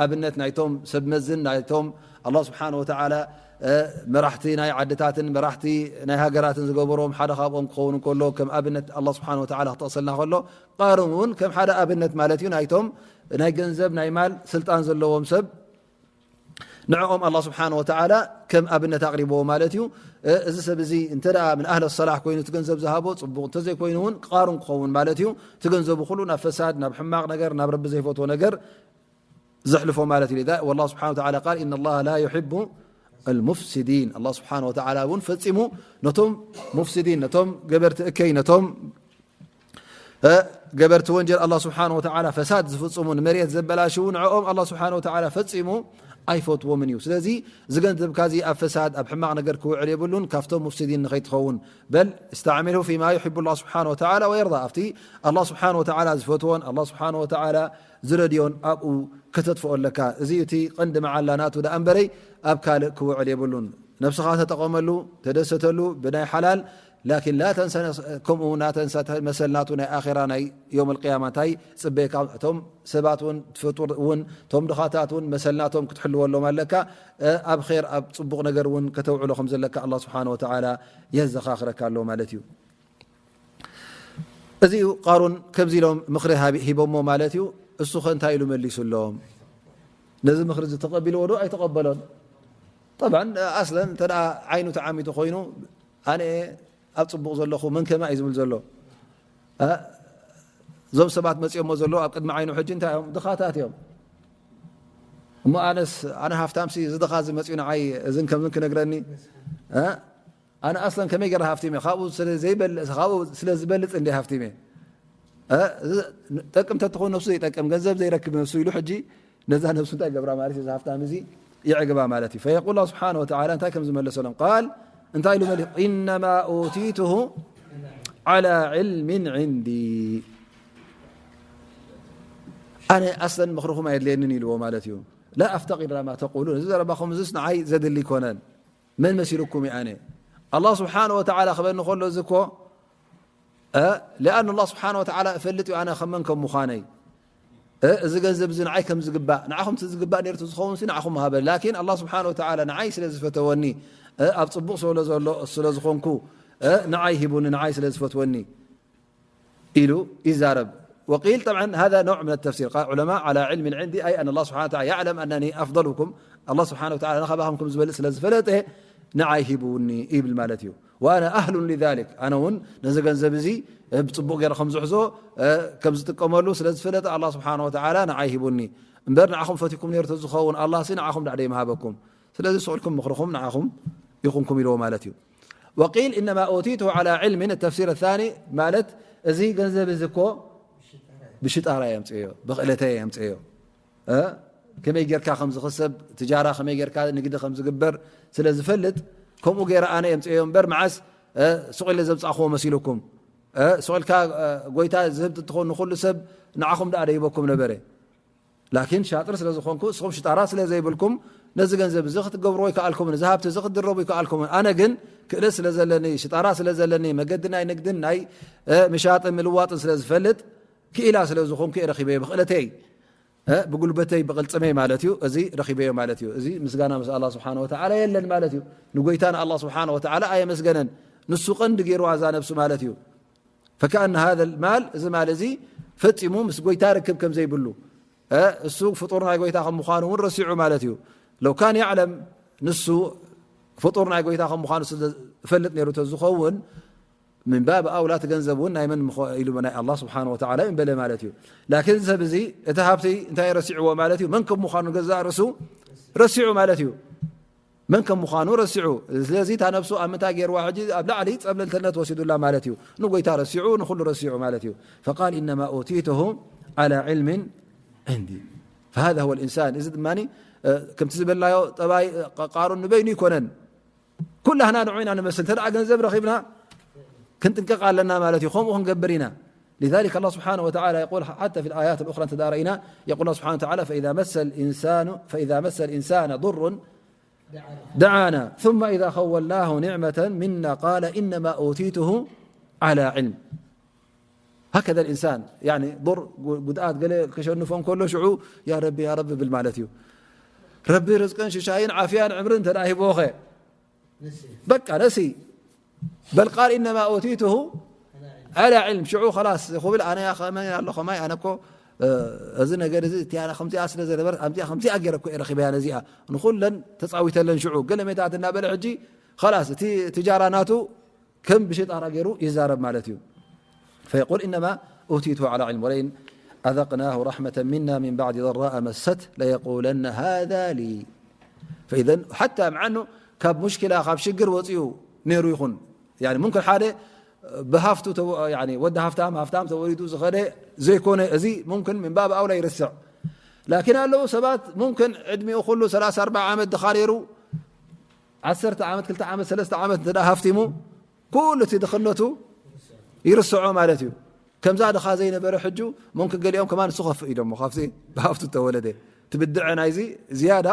ኣብነት ናይቶም ሰብ መዝን፣ ናይቶም ኣላህ ስብሓነ ወተዓላ፣ እ፣ መራሕቲ ናይ ዓድታትን መራሕቲ ናይ ሃገራትን ዝገበሮም ሓደ ካብኦም ክኸውን እንከሎ፣ ከም ኣብነት ኣላህ ስብሓነ ወተዓላ ክጠቕሰልና ከሎ፣ ቃሩን እውን ከም ሓደ ኣብነት ማለት እዩ፣ ናይቶም ናይ ገንዘብ፣ ናይ ማል ስልጣን ዘለዎም ሰብ፣ ንዕኦም ኣላህ ስብሓነ ወተዓላ ከም ኣብነት ኣቕሪብዎ ማለት እዩ። እ፣ እዚ ሰብ እዚ እንተ ደኣ ምን ኣህለ ሰላሕ ኮይኑ፣ እቲ ገንዘብ ዝሃቦ ጽቡቕ፣ እንተዘይኮይኑ እውን ቃሩን ክኸውን ማለት እዩ። እቲ ገንዘቡ ኩሉ ናብ ፈሳድ፣ ናብ ሕማቕ ነገር፣ ናብ ረቢ ዘይፈትዎ ነገር ዘሕልፎ ማለት እዩ። ለዛ ወላህ ስብሓነ ወተዓላ ቃል፣ "ኢነ ላህ ላ ዩሒቡ ኣልሙፍሲዲን።" ኣላህ ስብሓነ ወተዓላ እውን ፈጺሙ ነቶም ሙፍሲዲን፣ ነቶም ገበርቲ እከይ፣ ነቶም እ፣ ገበርቲ ወንጀል ኣላህ ስብሓነ ወተዓላ፣ ፈሳድ ዝፍጽሙ፣ ንመሬት ዘበላሽዉ፣ ንዕኦም ኣላህ ስብሓነ ወተዓላ ፈጺሙ ኣይፈትዎምን እዩ። ስለዚ፣ እዚ ገንዘብካ እዚ ኣብ ፈሳድ፣ ኣብ ሕማቕ ነገር ክውዕል የብሉን፣ ካብቶም ሙፍሲዲን ንኸይትኸውን። በል፣ እስተዕሚልሁ ፊማ ዩሒቡ ላህ ስብሓነ ወተዓላ ወየርዳ፣ ኣብቲ ኣላህ ስብሓነ ወተዓላ ዝፈትዎን ኣላህ ስብሓነ ወተዓላ ዝረድዮን ኣብኡ ከተጥፍኦ ኣለካ። እዚ እዩ እቲ ቀንዲ መዓላ ናቱ ደኣ እምበረይ፣ ኣብ ካልእ ክውዕል የብሉን። ነብስኻ ተጠቐመሉ፣ ተደሰተሉ ብናይ ሓላል፣ ላኪን ላ ተንሰ፣ ከምኡ እውን ላ ተንሰ፣ መሰል ናቱ ናይ ኣኼራ፣ ናይ ዮም ኣልቅያማ እንታይ ጽበየካ፣ እቶም ሰባት እውን፣ ፍጡር እውን፣ እቶም ድኻታት እውን መሰል ናቶም ክትሕልወሎም ኣለካ። እ፣ ኣብ ኼር፣ ኣብ ጽቡቕ ነገር እውን ከተውዕሎ ከም ዘለካ ኣላህ ስብሓነ ወተዓላ የዘኻኽረካ ኣሎ ማለት እዩ። እዚ እዩ ቃሩን ከምዚ ኢሎም ምኽሪ ሃቢ-፣ ሂቦሞ ማለት እዩ። እሱ ኸ እንታይ ኢሉ መሊሱሎም? ነዚ ምኽሪ እዚ ተቐቢልዎ ዶ ኣይተቐበሎን? ጠብዓን፣ ኣስለን እንተ ደኣ ዓይኑ ተዓሚቱ ኮይኑ፣ ኣነ እየ ኣብ ጽቡቕ ዘለኹ፣ መን ከማይ እዩ ዝብል ዘሎ? እ? እዞም ሰባት መጺኦሞ ዘለዉ ኣብ ቅድሚ ዓይኑ ሕጂ እንታይ እዮም? ድኻታት እዮም። እሞ ኣነስ፣ ኣነ ሃፍታምሲ፣ እዚ ድኻ እዚ መጺኡ ንዓይ እዝን ከምዝን ክነግረኒ? እ? ኣነ ኣስለን ከመይ ገይረ ሃፍቲመ? ካብኡ ስለ ዘይበልጽ፣ ካብኡ ስለ ዝበልጽ እንደ ሃፍቲመ። እ፣ እዚ ጠቅም ተትኾን ነፍሱ ዘይጠቅም፣ ገንዘብ ዘይረክብ ነፍሱ ኢሉ ሕጂ ነዛ ነፍሱ እንታይ ገብራ ማለት እዩ? እዚ ሃብታም እዚ ይዕግባ ማለት እዩ። ፈየቁል ኣላህ ስብሓነ ወተዓላ እንታይ ከም ዝመለሰሎም ቃል እንታይ ኢሉ መሊሱ? "ኢነማ ኡቲቱሁ ዓላ ዕልሚን ዕንዲ፣ ኣነ ኣስለን ምኽርኹም ኣየድልየንን" ኢልዎ ማለት እዩ። "ላ ኣፍተቂር ኢላ ማ ተቁሉን፣ እዚ ዘረባኹም እዚስ ንዓይ ዘድሊ ኣይኮነን። መን መሲልኩም እዩ ኣነ? ኣላህ ስብሓነ ወተዓላ ክበኒ ከሎ እዚ እኮ፣ እ፣ ሊኣን ኣላህ ስብሓነ ወተዓላ እፈልጥ እዩ ኣነ ከመን ከም ምዃነይ። እ፣ እዚ ገንዘብ እዚ ንዓይ ከም ዝግባእ፣ ንዓኹም እቲ ዝግባእ ነይሩ ዝኸውን ሲ ንዓኹም ምሃበ። ላኪን ኣላህ ስብሓነ ወተዓላ ንዓይ ስለ ዝፈተወኒ፣ እ፣ ኣብ ጽቡቕ ስለ ዘሎ፣ ስለ ዝኾንኩ፣ እ፣ ንዓይ ሂቡኒ፣ ንዓይ ስለ ዝፈትወኒ" ኢሉ ይዛረብ። وقيل طبعا هذا نوع من التفسير، قال العلماء على علم عندي، أي أن الله سبحانه وتعالى يعلم أنني أفضلكم، ኣላህ ስብሓነ ወተዓላ ንኻባኹም ከም ዝበልጽ ስለ ዝፈለጠ ንዓይ ሂቡኒ ይብል ማለት እዩ። وأنا أهل لذلك، ኣነ እውን ነዚ ገንዘብ እዚ ብጽቡቕ ገይረ ከም ዝሕዞ፣ እ፣ ከም ዝጥቀመሉ ስለ ዝፈለጠ ኣላህ ስብሓነ ወተዓላ ንዓይ ሂቡኒ። እምበር ንዓኹም ፈቲኩም ነይሩ ተዝኸውን ኣላህ ሲ ንዓኹም ዳዕደ ይምሃበኩም። ስለዚ ስቕ ኢልኩም ምኽርኹም ንዓኹም ይኹንኩም ኢልዎ ማለት እዩ። وقيل إنما أوتيته على علم، التفسير الثاني ማለት እዚ ገንዘብ እዚ እኮ ብሽጣራ የምፅዮ፣ ብኽእለተይ የምፅዮ። እ? ከመይ ጌርካ ከም ዝኽሰብ፣ ትጃራ ከመይ ጌርካ ንግዲ ከም ዝግበር ስለ ዝፈልጥ፣ ከምኡ ገይረ ኣነ የምፅዮ እምበር፣ መዓስ፣ እ፣ ስቕ ኢለ ዘምፃእክዎ መሲሉኩም? እ፣ ስቕ ኢልካ፣ እ፣ ጎይታ ዝህብ እንትኾን ንኹሉ ሰብ ንዓኹም ደኣ ደይበኩም ነበረ። ላኪን ሻጥር ስለ ዝኾንኩ፣ እስኹም ሽጣራ ስለ ዘይብልኩም፣ ነዚ ገንዘብ እዚ ክትገብርዎ ይከኣልኩምን፣ እዚ ሃብቲ እዚ ክትድረቡ ይከኣልኩምን። ኣነ ግን ክእለት ስለ ዘለኒ፣ ሽጣራ ስለ ዘለኒ፣ መገዲ ናይ ንግድን ናይ፣ እ፣ ምሻጥን ምልዋጥን ስለ ዝፈልጥ፣ ክኢላ ስለ ዝኾንኩ እየ ረኺበዮ ብኽእለተይ። እ፣ ብጉልበተይ ብቕልጽመይ ማለት እዩ፣ እዚ ረኺበዮ ማለት እዩ። እዚ ምስጋና ምስ ኣላህ ስብሓነ ወተዓላ የለን ማለት እዩ። ንጎይታ ንኣላህ ስብሓነ ወተዓላ ኣየመስገነን። ንሱ ቀንዲ ገይርዋ እዛ ነብሱ ማለት እዩ። ፈከኣነ ሃዘ ልማል፣ እዚ ማል እዚ ፈጺሙ ምስ ጎይታ ርክብ ከም ዘይብሉ፣ እ፣ እሱ ፍጡር ናይ ጎይታ ከም ምዃኑ እውን ረሲዑ ማለት እዩ። ለው ካን ያዕለም፣ ንሱ ፍጡር ናይ ጎይታ ከም ምዃኑ ስለ ዝፈልጥ ነይሩ ተዝኸውን፣ ምን ባብ ኣውላ እቲ ገንዘብ እውን ናይ መን ምኾ-፣ ኢሉ ናይ ኣላህ ስብሓነ ወተዓላ እዩ በለ ማለት እዩ። ላኪን ሰብ እዚ እቲ ሃብቲ እንታይ ረሲዕዎ ማለት እዩ? መን ከም ምዃኑ ገዛእ ርእሱ ረሲዑ ማለት እዩ። መን ከም ምዃኑ ረሲዑ። ስለዚ እታ ነብሱ ኣብ ምንታይ ገይርዋ ሕጂ? ኣብ ላዕሊ ጸብለልተነት ወሲዱላ ማለት እዩ። ንጎይታ ረሲዑ፣ ንኹሉ ረሲዑ ማለት እዩ። ፈቃል ኢነማ ኡቲቱሁ ዓላ ዕልሚን ዕንዲ። ፈሃዛ ሁወ ልኢንሳን። እዚ ድማ፣ እ፣ ከምቲ ዝበልናዮ ጠባይ፣ እ፣ ቃሩን ንበይኑ ይኮነን። ኩላህና ንዑ ኢና ንመስል። እንተ ደኣ ገንዘብ ረኺብና ክንጥንቀቕ ኣለና ማለት እዩ። ከምኡ ክንገብር ኢና። لذلك الله سبحانه وتعالى يقول حتى في الآيات الأخرى، እንተ ደኣ ረኢና፣ يقول الله سبحانه وتعالى: "فإذا مس الإنسان، فإذا مس الإنسان ضر دعانا، ثم إذا خولناه نعمة منا قال إنما أوتيته على علم." هكذا الإنسان، يعني ضر፣ ጉ-፣ ጉድኣት ገለ ክሸንፎ እንከሎ ሽዑ ያ ረቢ፣ ያ ረቢ ብል ማለት እዩ። ረቢ ርዝቅን ሽሻይን ዓፍያን ዕምርን እንተ ደኣ ሂብዎ ኸ? በቃ ነሲ። በል ቃል ኢነማ ኡቲቱሁ ዓላ ዕልም። ሽዑ ኸላስ ክብል ኣነ ያ ኸመይ ኣሎ ኸማይ ኣነ እኮ፣ እ፣ እዚ ነገር እዚ እቲ ኣነ ከምዚኣ ስለ ዝነበረት ኣብዚኣ ከምዚኣ ገይረ እኮ እየ ረኺበያ ነዚኣ። ንኹለን ተጻዊተለን ሽዑ። ገለ ሜታት እናበለ ሕጂ ኸላስ እቲ ትጃራ ናቱ ከም ብሽጣራ ገይሩ ይዛረብ ማለት እዩ። فيقول إنما أوتيته على علم ولئن أذقناه رحمة منا من بعد ضراء مسته ليقولن هذا لي. فإذا حتى مع أنه ካብ ሙሽኪላ ካብ ሽግር ወፂኡ ነይሩ ይኹን፣ يعني ممكن ሓደ ብሃፍቱ ተወ-፣ يعني ወዲ ሃፍታም ሃፍታም ተወሊዱ ዝኸደ ዘይኮነ፣ እዚ ممكن من باب أولى ይርስዕ። ላኪን ኣለዉ ሰባት ممكن ዕድሚኡ ኩሉ ሰላሳ ኣርባዓ ዓመት ድኻ ነይሩ፣ ዓሰርተ ዓመት፣ ክልተ ዓመት፣ ሰለስተ ዓመት እንተ ደኣ ሃፍቲሙ፣ ኩሉ እቲ ድኽነቱ ይርስዖ ማለት እዩ። ከምዛ ድኻ ዘይነበረ ሕጁ፣ ممكن ገሊኦም ከማን እሱ ከፍእ ኢሎሞ፣ ካብቲ ብሃፍቱ ተወለደ። እቲ ብድዐ ናይዚ ዝያዳ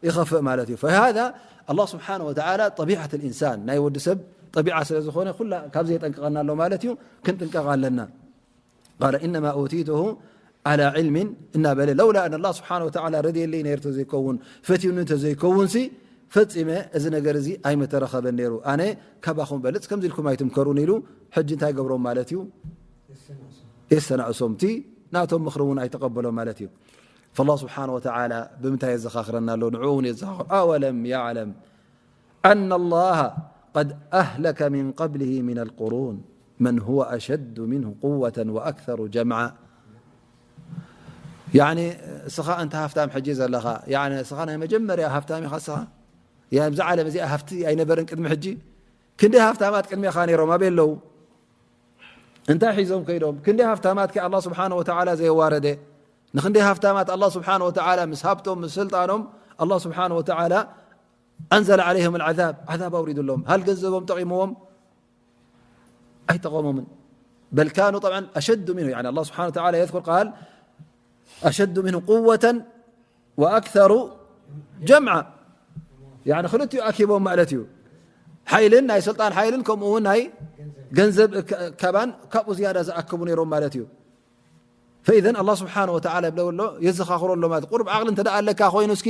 ይኸፍእ ማለት እዩ። فهذا الله سبحانه وتعالى طبيعة الإنسان፣ ናይ ወዲ ሰብ ጠቢዓ ስለ ዝኾነ፣ ኩላ ካብዚ የጠንቅቐና ኣሎ ማለት እዩ። ክንጥንቀቕ ኣለና። قال إنما أوتيته على علم እናበለ፣ ለውላ ኣን ኣላህ ስብሓነ ወተዓላ ረድየለይ ነይሩ ተዘይከውን፣ ፈትዩኒ ተዘይከውንሲ፣ ፈጺመ እዚ ነገር እዚ ኣይምተረኸበን ነይሩ። ኣነ ካባኹም በልጽ፣ ከምዚ ኢልኩም ኣይትምከሩን ኢሉ፣ ሕጂ እንታይ ገብሮም ማለት እዩ? የሰናእሶም። እቲ ናቶም ምኽሪ እውን ኣይተቐበሎም ማለት እዩ። ፈላህ ስብሓነ ወተዓላ ብምንታይ የዘኻኽረና ኣሎ? ንዕኡ እውን የዘኻኽሮ። أولم يعلم أن الله قد أهلك من قبله من القرون من هو أشد منه قوة وأكثر جمعا. ያኒ እስኻ እንተ ሃፍታም ሕጂ ዘለኻ፣ ያኒ እስኻ ናይ መጀመርያ ሃፍታም ኢኻ እስኻ። ያ፣ ኣብዚ ዓለም እዚኣ ሃፍቲ ኣይነበረን ቅድሚ ሕጂ። ክንደይ ሃፍታማት ቅድሜኻ ነይሮም፣ ኣበይ ኣለዉ? እንታይ ሒዞም ከይዶም? ክንደይ ሃፍታማት ከ ኣላህ ስብሓነ ወተዓላ ዘየዋረደ? ንክንደይ ሃፍታማት ኣላህ ስብሓነ ወተዓላ ምስ ሃብቶም፣ ምስ ስልጣኖም፣ ኣላህ ስብሓነ ወተዓላ ኣንዘለ ዓለይሂም ኣልዓዛብ፣ ዓዛብ ኣውሪዱሎም። ሃል ገንዘቦም ጠቒምዎም? ኣይጠቐሞምን። በል ካኑ ጠብዓን ኣሸዱ ሚንሁ፣ ያኒ ኣላህ ስብሓነ ወተዓላ የዝኩር ቃል፣ ኣሸዱ ሚንሁ ቁወተን ወኣክሰሩ ጀምዓ። ያኒ ክልቲኡ ኣኪቦም ማለት እዩ። ሓይልን፣ ናይ ስልጣን ሓይልን፣ ከምኡ እውን ናይ ገንዘብ እከ-፣ እከባን ካብኡ ዝያዳ ዝኣክቡ ነይሮም ማለት እዩ። ፈኢዘን ኣላህ ስብሓነ ወተዓላ ይብሎ ኣሎ፣ የዘኻኽሮ ኣሎ ማለት እዩ። ቁሩብ ዓቕሊ እንተ ደኣ ኣለካ ኮይኑ እስኪ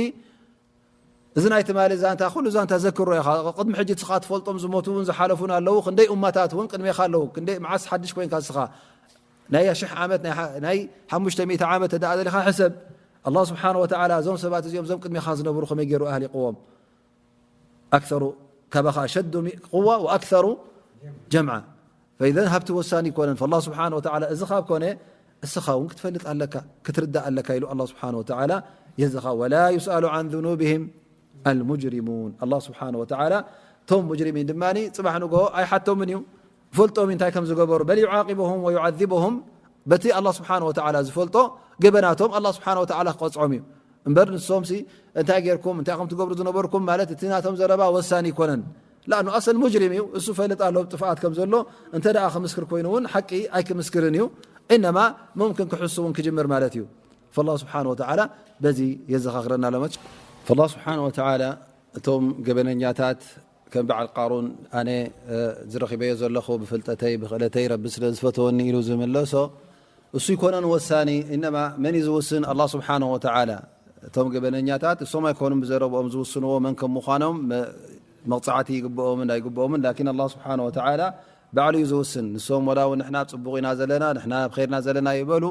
እዚ ናይ ትማሊ ዛንታ፣ ኩሉ ዛንታ ዘክሮ ኢኻ። ቅድሚ ሕጂ ንስኻ ትፈልጦም ዝሞቱ እውን ዝሓለፉን ኣለዉ። ክንደይ ኡማታት እውን ቅድሜኻ ኣለዉ። ክንደይ መዓስ ሓድሽ ኮይንካ ንስኻ? ናይ ኣሽሕ ዓመት፣ ናይ ሓ-፣ ናይ ሓሙሽተ ሚእቲ ዓመት እንተ ደኣ ደሊኻ ሕሰብ። ኣላህ ስብሓነ ወተዓላ እዞም ሰባት እዚኦም፣ እዞም ቅድሜኻ ዝነበሩ ከመይ ገይሩ ኣህሊቕዎም? ኣክሰሩ፣ ካባኻ ኣሸዱ ሚ-፣ ቁዋ ወኣክሰሩ ጀምዓ። ፈኢዘን ሃብቲ ወሳኒ ኣይኮነን። ፈላህ ስብሓነ ወተዓላ እዚ ካብ ኮነ፣ እስኻ እውን ክትፈልጥ ኣለካ፣ ክትርዳእ ኣለካ ኢሉ ኣላህ ስብሓነ ወተዓላ የዝኻ። ወላ ዩስኣሉ ዓን ዙኑብሂም ኣልሙጅሪሙን። ኣላህ ስብሓነ ወተዓላ እቶም ሙጅሪሚን ድማ ጽባሕ ንግሆ ኣይሓቶምን እዩ። ይፈልጦም እንታይ ከም ዝገበሩ። በል ዩዓቂቡሁም ወዩዓዚቡሁም፣ በቲ ኣላህ ስብሓነ ወተዓላ ዝፈልጦ ገበናቶም ኣላህ ስብሓነ ወተዓላ ክቐጽዖም እዩ። እምበር ንሶምሲ እንታይ ጌርኩም፣ እንታይ ከም ትገብሩ ዝነበርኩም ማለት እቲ ናቶም ዘረባ ወሳኒ ኣይኮነን። ላእኑ ኣሰል ሙጅሪም እዩ፣ እሱ ፈልጥ ኣሎ ጥፍኣት ከም ዘሎ። እንተ ደኣ ክምስክር ኮይኑ እውን ሓቂ ኣይክምስክርን እዩ። ኢነማ ሙምክን ክሕሱ እውን ክጅምር ማለት እዩ። ፈላህ ስብሓነ ወተዓላ በዚ የዘኻኽረና ኣሎ። መች ፈላህ ስብሓነ ወተዓላ እቶም ገበነኛታት ከም በዓል ቃሩን ኣነ፣ እ፣ ዝረኺበዮ ዘለኹ ብፍልጠተይ ብኽእለተይ ረቢ ስለ ዝፈተወኒ ኢሉ ዝመለሶ እሱ ይኮነን ወሳኒ። ኢነማ መን እዩ ዝውስን? ኣላህ ስብሓነሁ ወተዓላ። እቶም ገበነኛታት እሶም ኣይኮኑን ብዘረብኦም ዝውስንዎ መን ከም ምዃኖም፣ መ-፣ መቕጻዕቲ ይግብኦምን ኣይግብኦምን። ላኪን ኣላህ ስብሓነሁ ወተዓላ ባዕሉ እዩ ዝውስን። ንሶም ወላ እውን ንሕና ኣብ ጽቡቕ ኢና ዘለና፣ ንሕና ኣብ ኸይርና ዘለና ይበሉ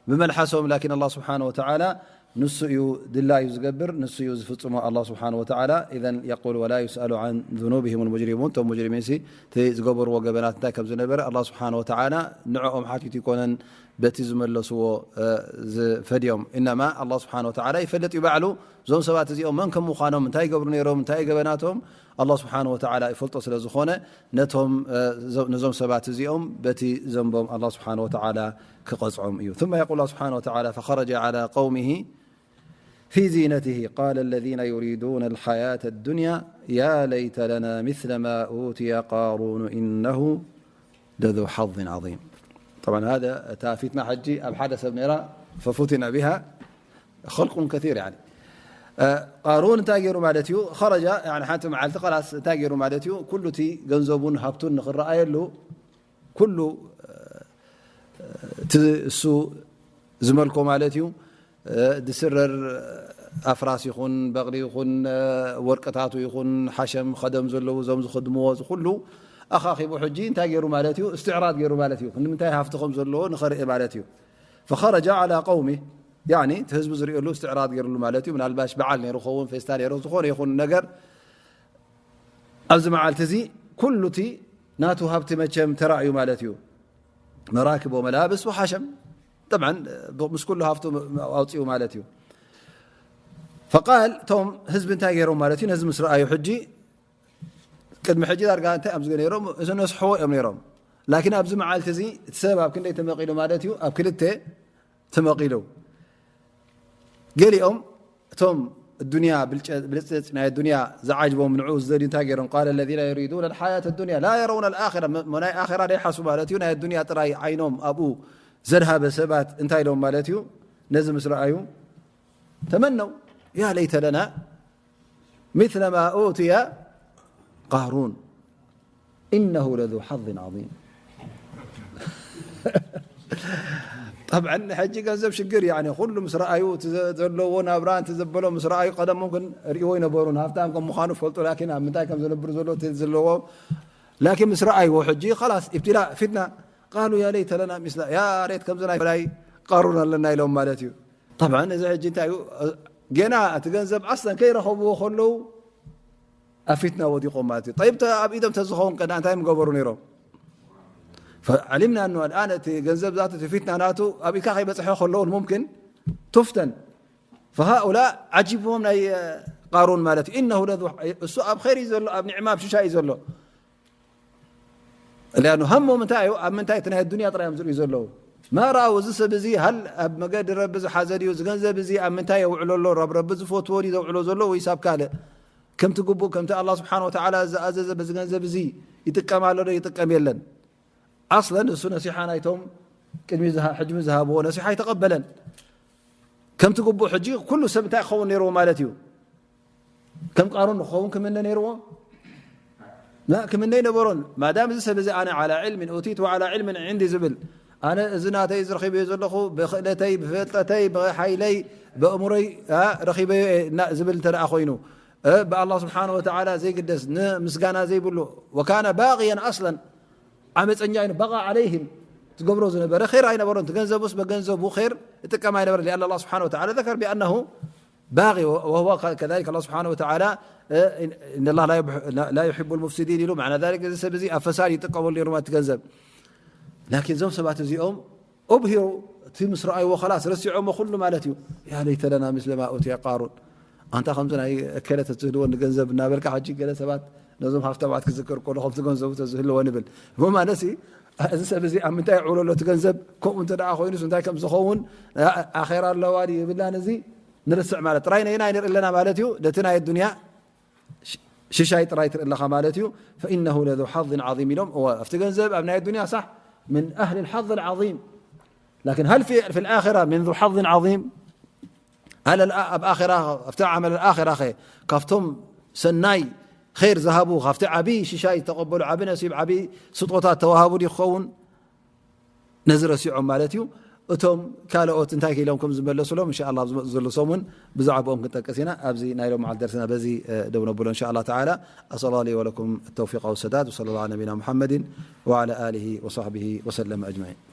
ብመልሓሶም። ላኪን ኣላህ ስብሓነሁ ወተዓላ ንሱ እዩ ድላዩ ዝገብር፣ ንሱ እዩ ዝፍጽሞ ኣላህ ስብሓነሁ ወተዓላ። ኢዘን የቁል ወላ ዩስኣሉ ዓን ዙኑብሂም ልሙጅሪሙን። እቶም ሙጅሪሚንሲ እቲ ዝገበርዎ ገበናት እንታይ ከም ዝነበረ ኣላህ ስብሓነሁ ወተዓላ ንዕኦም ሓቲቱ ይኮነን በቲ ዝመለስዎ፣ እ፣ ዝፈድዮም። ኢነማ ኣላህ ስብሓነሁ ወተዓላ ይፈልጥ እዩ ባዕሉ። እዞም ሰባት እዚኦም መን ከም ምዃኖም፣ እንታይ ይገብሩ ነይሮም፣ እንታይ እዩ ገበናቶም፣ ኣላህ ስብሓነሁ ወተዓላ ይፈልጦ ስለ ዝኾነ ነቶም፣ እ፣ ዞ-፣ ነዞም ሰባት እዚኦም በቲ ዘንቦም ኣላህ ስብሓነሁ ወተዓላ ክቐጽዖም እዩ። ثم يقول الله سبحانه وتعالى فخرج على قومه في زينته قال الذين يريدون الحياة الدنيا يا ليت لنا مثل ما أوتي قارون إنه لذو حظ عظيم. طبعا هذا እታ ፊትና ሕጂ ኣብ ሓደ ሰብ ነይራ ففتن بها خلق كثير يعني. እ፣ ቃሩን እንታይ ገይሩ ማለት እዩ? خرج يعني ሓንቲ መዓልቲ خلاص እንታይ ገይሩ ማለት እዩ? ኩሉ እቲ ገንዘቡን ሃብቱን ንኽረኣየሉ ኩሉ፣ እ፣ እቲ እሱ ዝመልኮ ማለት እዩ። እ፣ ዝስረር ኣፍራስ ይኹን፣ በቕሊ ይኹን፣ እ፣ ወርቅታቱ ይኹን፣ ሓሸም ኸደም ዘለዉ እዞም ዝኽድምዎ እዚ ኩሉ ኣኻኺቡ ሕጂ እንታይ ገይሩ ማለት እዩ? እስትዕራድ ገይሩ ማለት እዩ። ንምንታይ ሃፍቲ ከም ዘለዎ ንኸርኢ ማለት እዩ። فخرج على قومه، ያኒ እቲ ህዝቢ ዝርእየሉ እስትዕራድ ገይሩሉ ማለት እዩ። ምናልባሽ በዓል ነይሩ ኸውን፣ ፌስታ ነይሩ፣ ዝኾነ ይኹን ነገር ኣብዚ መዓልቲ እዚ ኩሉ እቲ ናቱ ሃብቲ መቸም ተራእዩ ማለት እዩ። መራክብ ወመላብስ ወሓሸም፣ ጠብዓን፣ ብ-፣ ምስ ኩሉ ሃፍቱ ኣውፅኡ ማለት እዩ። ፈቃል፣ እቶም ህዝቢ እንታይ ገይሮም ማለት እዩ? ነዚ ምስ ረኣዩ ሕጂ፣ ቅድሚ ሕጂ ዳርጋ እንታይ እዮም ዝገ-፣ ነይሮም? እዚ ነስሕዎ እዮም ነይሮም። ላኪን ኣብዚ መዓልቲ እዚ እቲ ሰብ ኣብ ክንደይ ተመቒሉ ማለት እዩ? ኣብ ክልተ ተመቒሉ። ገሊኦም እቶም ዱንያ ብልጨ-፣ ብልጽልጽ ናይ ዱንያ ዝዓጅቦም ንዕኡ ዝደልዩ እንታይ ገይሮም? ቃለ ለዚነ ዩሪዱነ ልሓያተ ዱንያ ላ የረውነ ልኣኺራ። ም-፣ ናይ ኣኺራ ደይሓስቡ ማለት እዩ፣ ናይ ዱንያ ጥራይ ዓይኖም ኣብኡ ዘድሃበ ሰባት እንታይ ኢሎም ማለት እዩ? ነዚ ምስ ረኣዩ ተመነው ያ ለይተ ለና ሚስለ ማ ኡትየ ቃሩን ኢነሁ ለዙ ሓዝን ዓዚም። ጠብዐን ሕጂ ገንዘብ ሽግር እዩ። ያኒ ኩሉ ምስ ረኣዩ፣ እቲ ዘ-፣ ዘለዎ ናብራ፣ እቲ ዘበሎ ምስ ረኣዩ፣ ቀደም ግን ርእይዎ ይነበሩን ሃብታም ከም ምዃኑ ፈልጡ። ላኪን ኣብ ምንታይ ከም ዝነብር ዘሎ፣ እቲ ዘለዎ፣ ላኪን ምስ ረኣይዎ ሕጂ ኸላስ ኢብትላእ፣ ፊትና፣ ቃሉ ያ ለይተ ለና ሚስላ፣ ያ ሬት ከምዚ ናይ በላይ ቃሩን ኣለና ኢሎም ማለት እዩ። ጠብዐን እዚ ሕጂ እንታይ እዩ? ጌና እቲ ገንዘብ ኣስለን ከይረኸብዎ ከለዉ ኣብ ፊትና ወዲቖም ማለት እዩ። ጠይብ፣ ተ-፣ ኣብ ኢዶም ተዝኸውን ቀዳ እንታይ ምገበሩ ነይሮም? ፈ-፣ ዓሊምና እኖ ኣልኣን እቲ ገንዘብ ዛቱ፣ እቲ ፊትና ናቱ ኣብ ኢድካ ከይበጽሐ ከለውን ሙምኪን ቱፍተን። ፈሃኡላ ዓጂብዎም ናይ ቃሩን ማለት እዩ። ኢነሁ ለዙ፣ እሱ ኣብ ኸይር እዩ ዘሎ፣ ኣብ ኒዕማ፣ ኣብ ሽሻ እዩ ዘሎ። እያኑ ሃሞም እንታይ እዩ? ኣብ ምንታይ? እቲ ናይ ኣዱንያ ጥራይ እዮም ዝርእዩ ዘለዉ። መራው እዚ ሰብ እዚ ሃል ኣብ መገዲ ረቢ ዝሓዘ ድዩ? እዚ ገንዘብ እዚ ኣብ ምንታይ የውዕሎ ኣሎ? ኣብ ረቢ ዝፈትዎ ድዩ ዘውዕሎ ዘሎ ወይስ ኣብ ካልእ? ከምቲ ግቡእ፣ ከምቲ ኣላህ ስብሓን ወተዓላ ዝኣዘዘ በዚ ገንዘብ እዚ ይጥቀም ኣሎ ዶ ይጥቀም የለን? ኣስለን እሱ ነሲሓ ናይቶም ቅድሚ ዝሃ-፣ ሕጅሚ ዝሃብዎ ነሲሓ ኣይተቐበለን። ከምቲ ግቡእ ሕጂ ኩሉ ሰብ እንታይ ክኸውን ነይርዎ ማለት እዩ? ከም ቃሩን ንክኸውን ክምነ ነይርዎ? ላ፣ ክምነ ኣይነበሮን። ማዳም እዚ ሰብ እዚ ኣነ ዓላ ዕልምን ኡቲት ወዓላ ዕልምን ዕንዲ ዝብል፣ ኣነ እዚ ናተይ እዚ ረኺበዮ ዘለኹ ብክእለተይ፣ ብፍልጠተይ፣ ብሓይለይ፣ ብእምሮይ፣ ኣ፣ ረኺበዮ እየ እና ዝብል እንተ ደኣ ኮይኑ፣ እ፣ ብኣላህ ስብሓን ወተዓላ ዘይግደስ፣ ንምስጋና ዘይብሉ፣ ወካነ ባግየን ኣስለን፣ ዓመፀኛ እዩ፣ በቃ ዓለይህም ትገብሮ ዝነበረ ኼር ኣይነበሮን። እቲ ገንዘቡስ በገንዘቡ ኼር እጥቀም ኣይነበረ። ሊኣን ኣላህ ስብሓን ወተዓላ ዘከር ቢኣነሁ ባጊ ወ-፣ ወሁወ ከ-፣ ከዛሊክ ኣላህ ስብሓን ወተዓላ፣ እ፣ ኢን-፣ ኢነላህ ላ ዩብ-፣ ላ፣ ላ ዩሒቡ ልሙፍሲዲን ኢሉ። ማዕና ዛሊክ እዚ ሰብ እዚ ኣብ ፈሳድ ይጥቀመሉ ነይሩ ማለት እቲ ገንዘብ። ላኪን እዞም ሰባት እዚኦም ኡብሂሩ፣ እቲ ምስ ረኣይዎ ኸላስ ረሲዖሞ ኩሉ ማለት እዩ። ያ ለይተ ለና ምስለ ማ ኡትየ ቃሩን። ኣንታ ከምዚ ናይ እከለ ተዝህልወኒ ገንዘብ እናበልካ፣ ሕጂ ገለ ሰባት ነዞም ሃፍታማት ክዝክር ከሎ ከምቲ ገንዘቡ ተዝህልወ ንብል። እሞ ማለትሲ፣ እዚ ሰብ እዚ ኣብ ምንታይ ይውዕሎ ኣሎ እቲ ገንዘብ? ከምኡ እንተ ደኣ ኮይኑስ እንታይ ከም ዝኸውን? ኣ-፣ ኣኼራ ኣለዋ ድዩ የብላን? እዚ ንርስዕ ማለት ጥራይ ነየናይ ንርኢ ኣለና ማለት እዩ። ነቲ ናይ ኣዱንያ ሽ-፣ ሽሻይ ጥራይ ትርኢ ኣለኻ ማለት እዩ። ፈኢነሁ ለዙ ሓዝን ዓዚም ኢሎም። እወ፣ ኣብቲ ገንዘብ ኣብ ናይ ኣዱንያ ሳሕ ምን ኣህሊ ልሓዝ ልዓዚም። ላኪን ሀል ፊ፣ ፊ ልኣኺራ ምን ዙ ሓዝን ዓዚም? ኣለ ልኣ-፣ ኣብ ኣኺራ፣ ኣብቲ ዓመል ኣኺራ ኸ ካብቶም ሰናይ ኸይር ዝሃቡ፣ ካብቲ ዓቢ ሽሻይ ዝተቐበሉ፣ ዓቢ ነሲብ፣ ዓቢ ስጦታ ተዋሃቡ ድዩ ክኸውን? ነዚ ረሲዖም ማለት እዩ። እቶም ካልኦት እንታይ ኢሎም ከም ዝመለሱሎም፣ እንሻ ኣላህ፣ ኣብ ዝመጽእ ዘሎ ሰሙን ብዛዕባኦም ክንጠቅስ ኢና። ኣብዚ ናይ ሎም መዓልቲ ደርስና በዚ፣ እ፣ ደው ነብሎ፣ እንሻ ኣላህ ተዓላ። ኣሰሊ ሊ ወለኩም ተውፊቅ ወሰዳድ። ወሰለ ላሁ ዐላ ነቢና ሙሐመድን ወዐላ ኣሊሂ ወሰሕቢሂ ወሰለም ኣጅመዒን።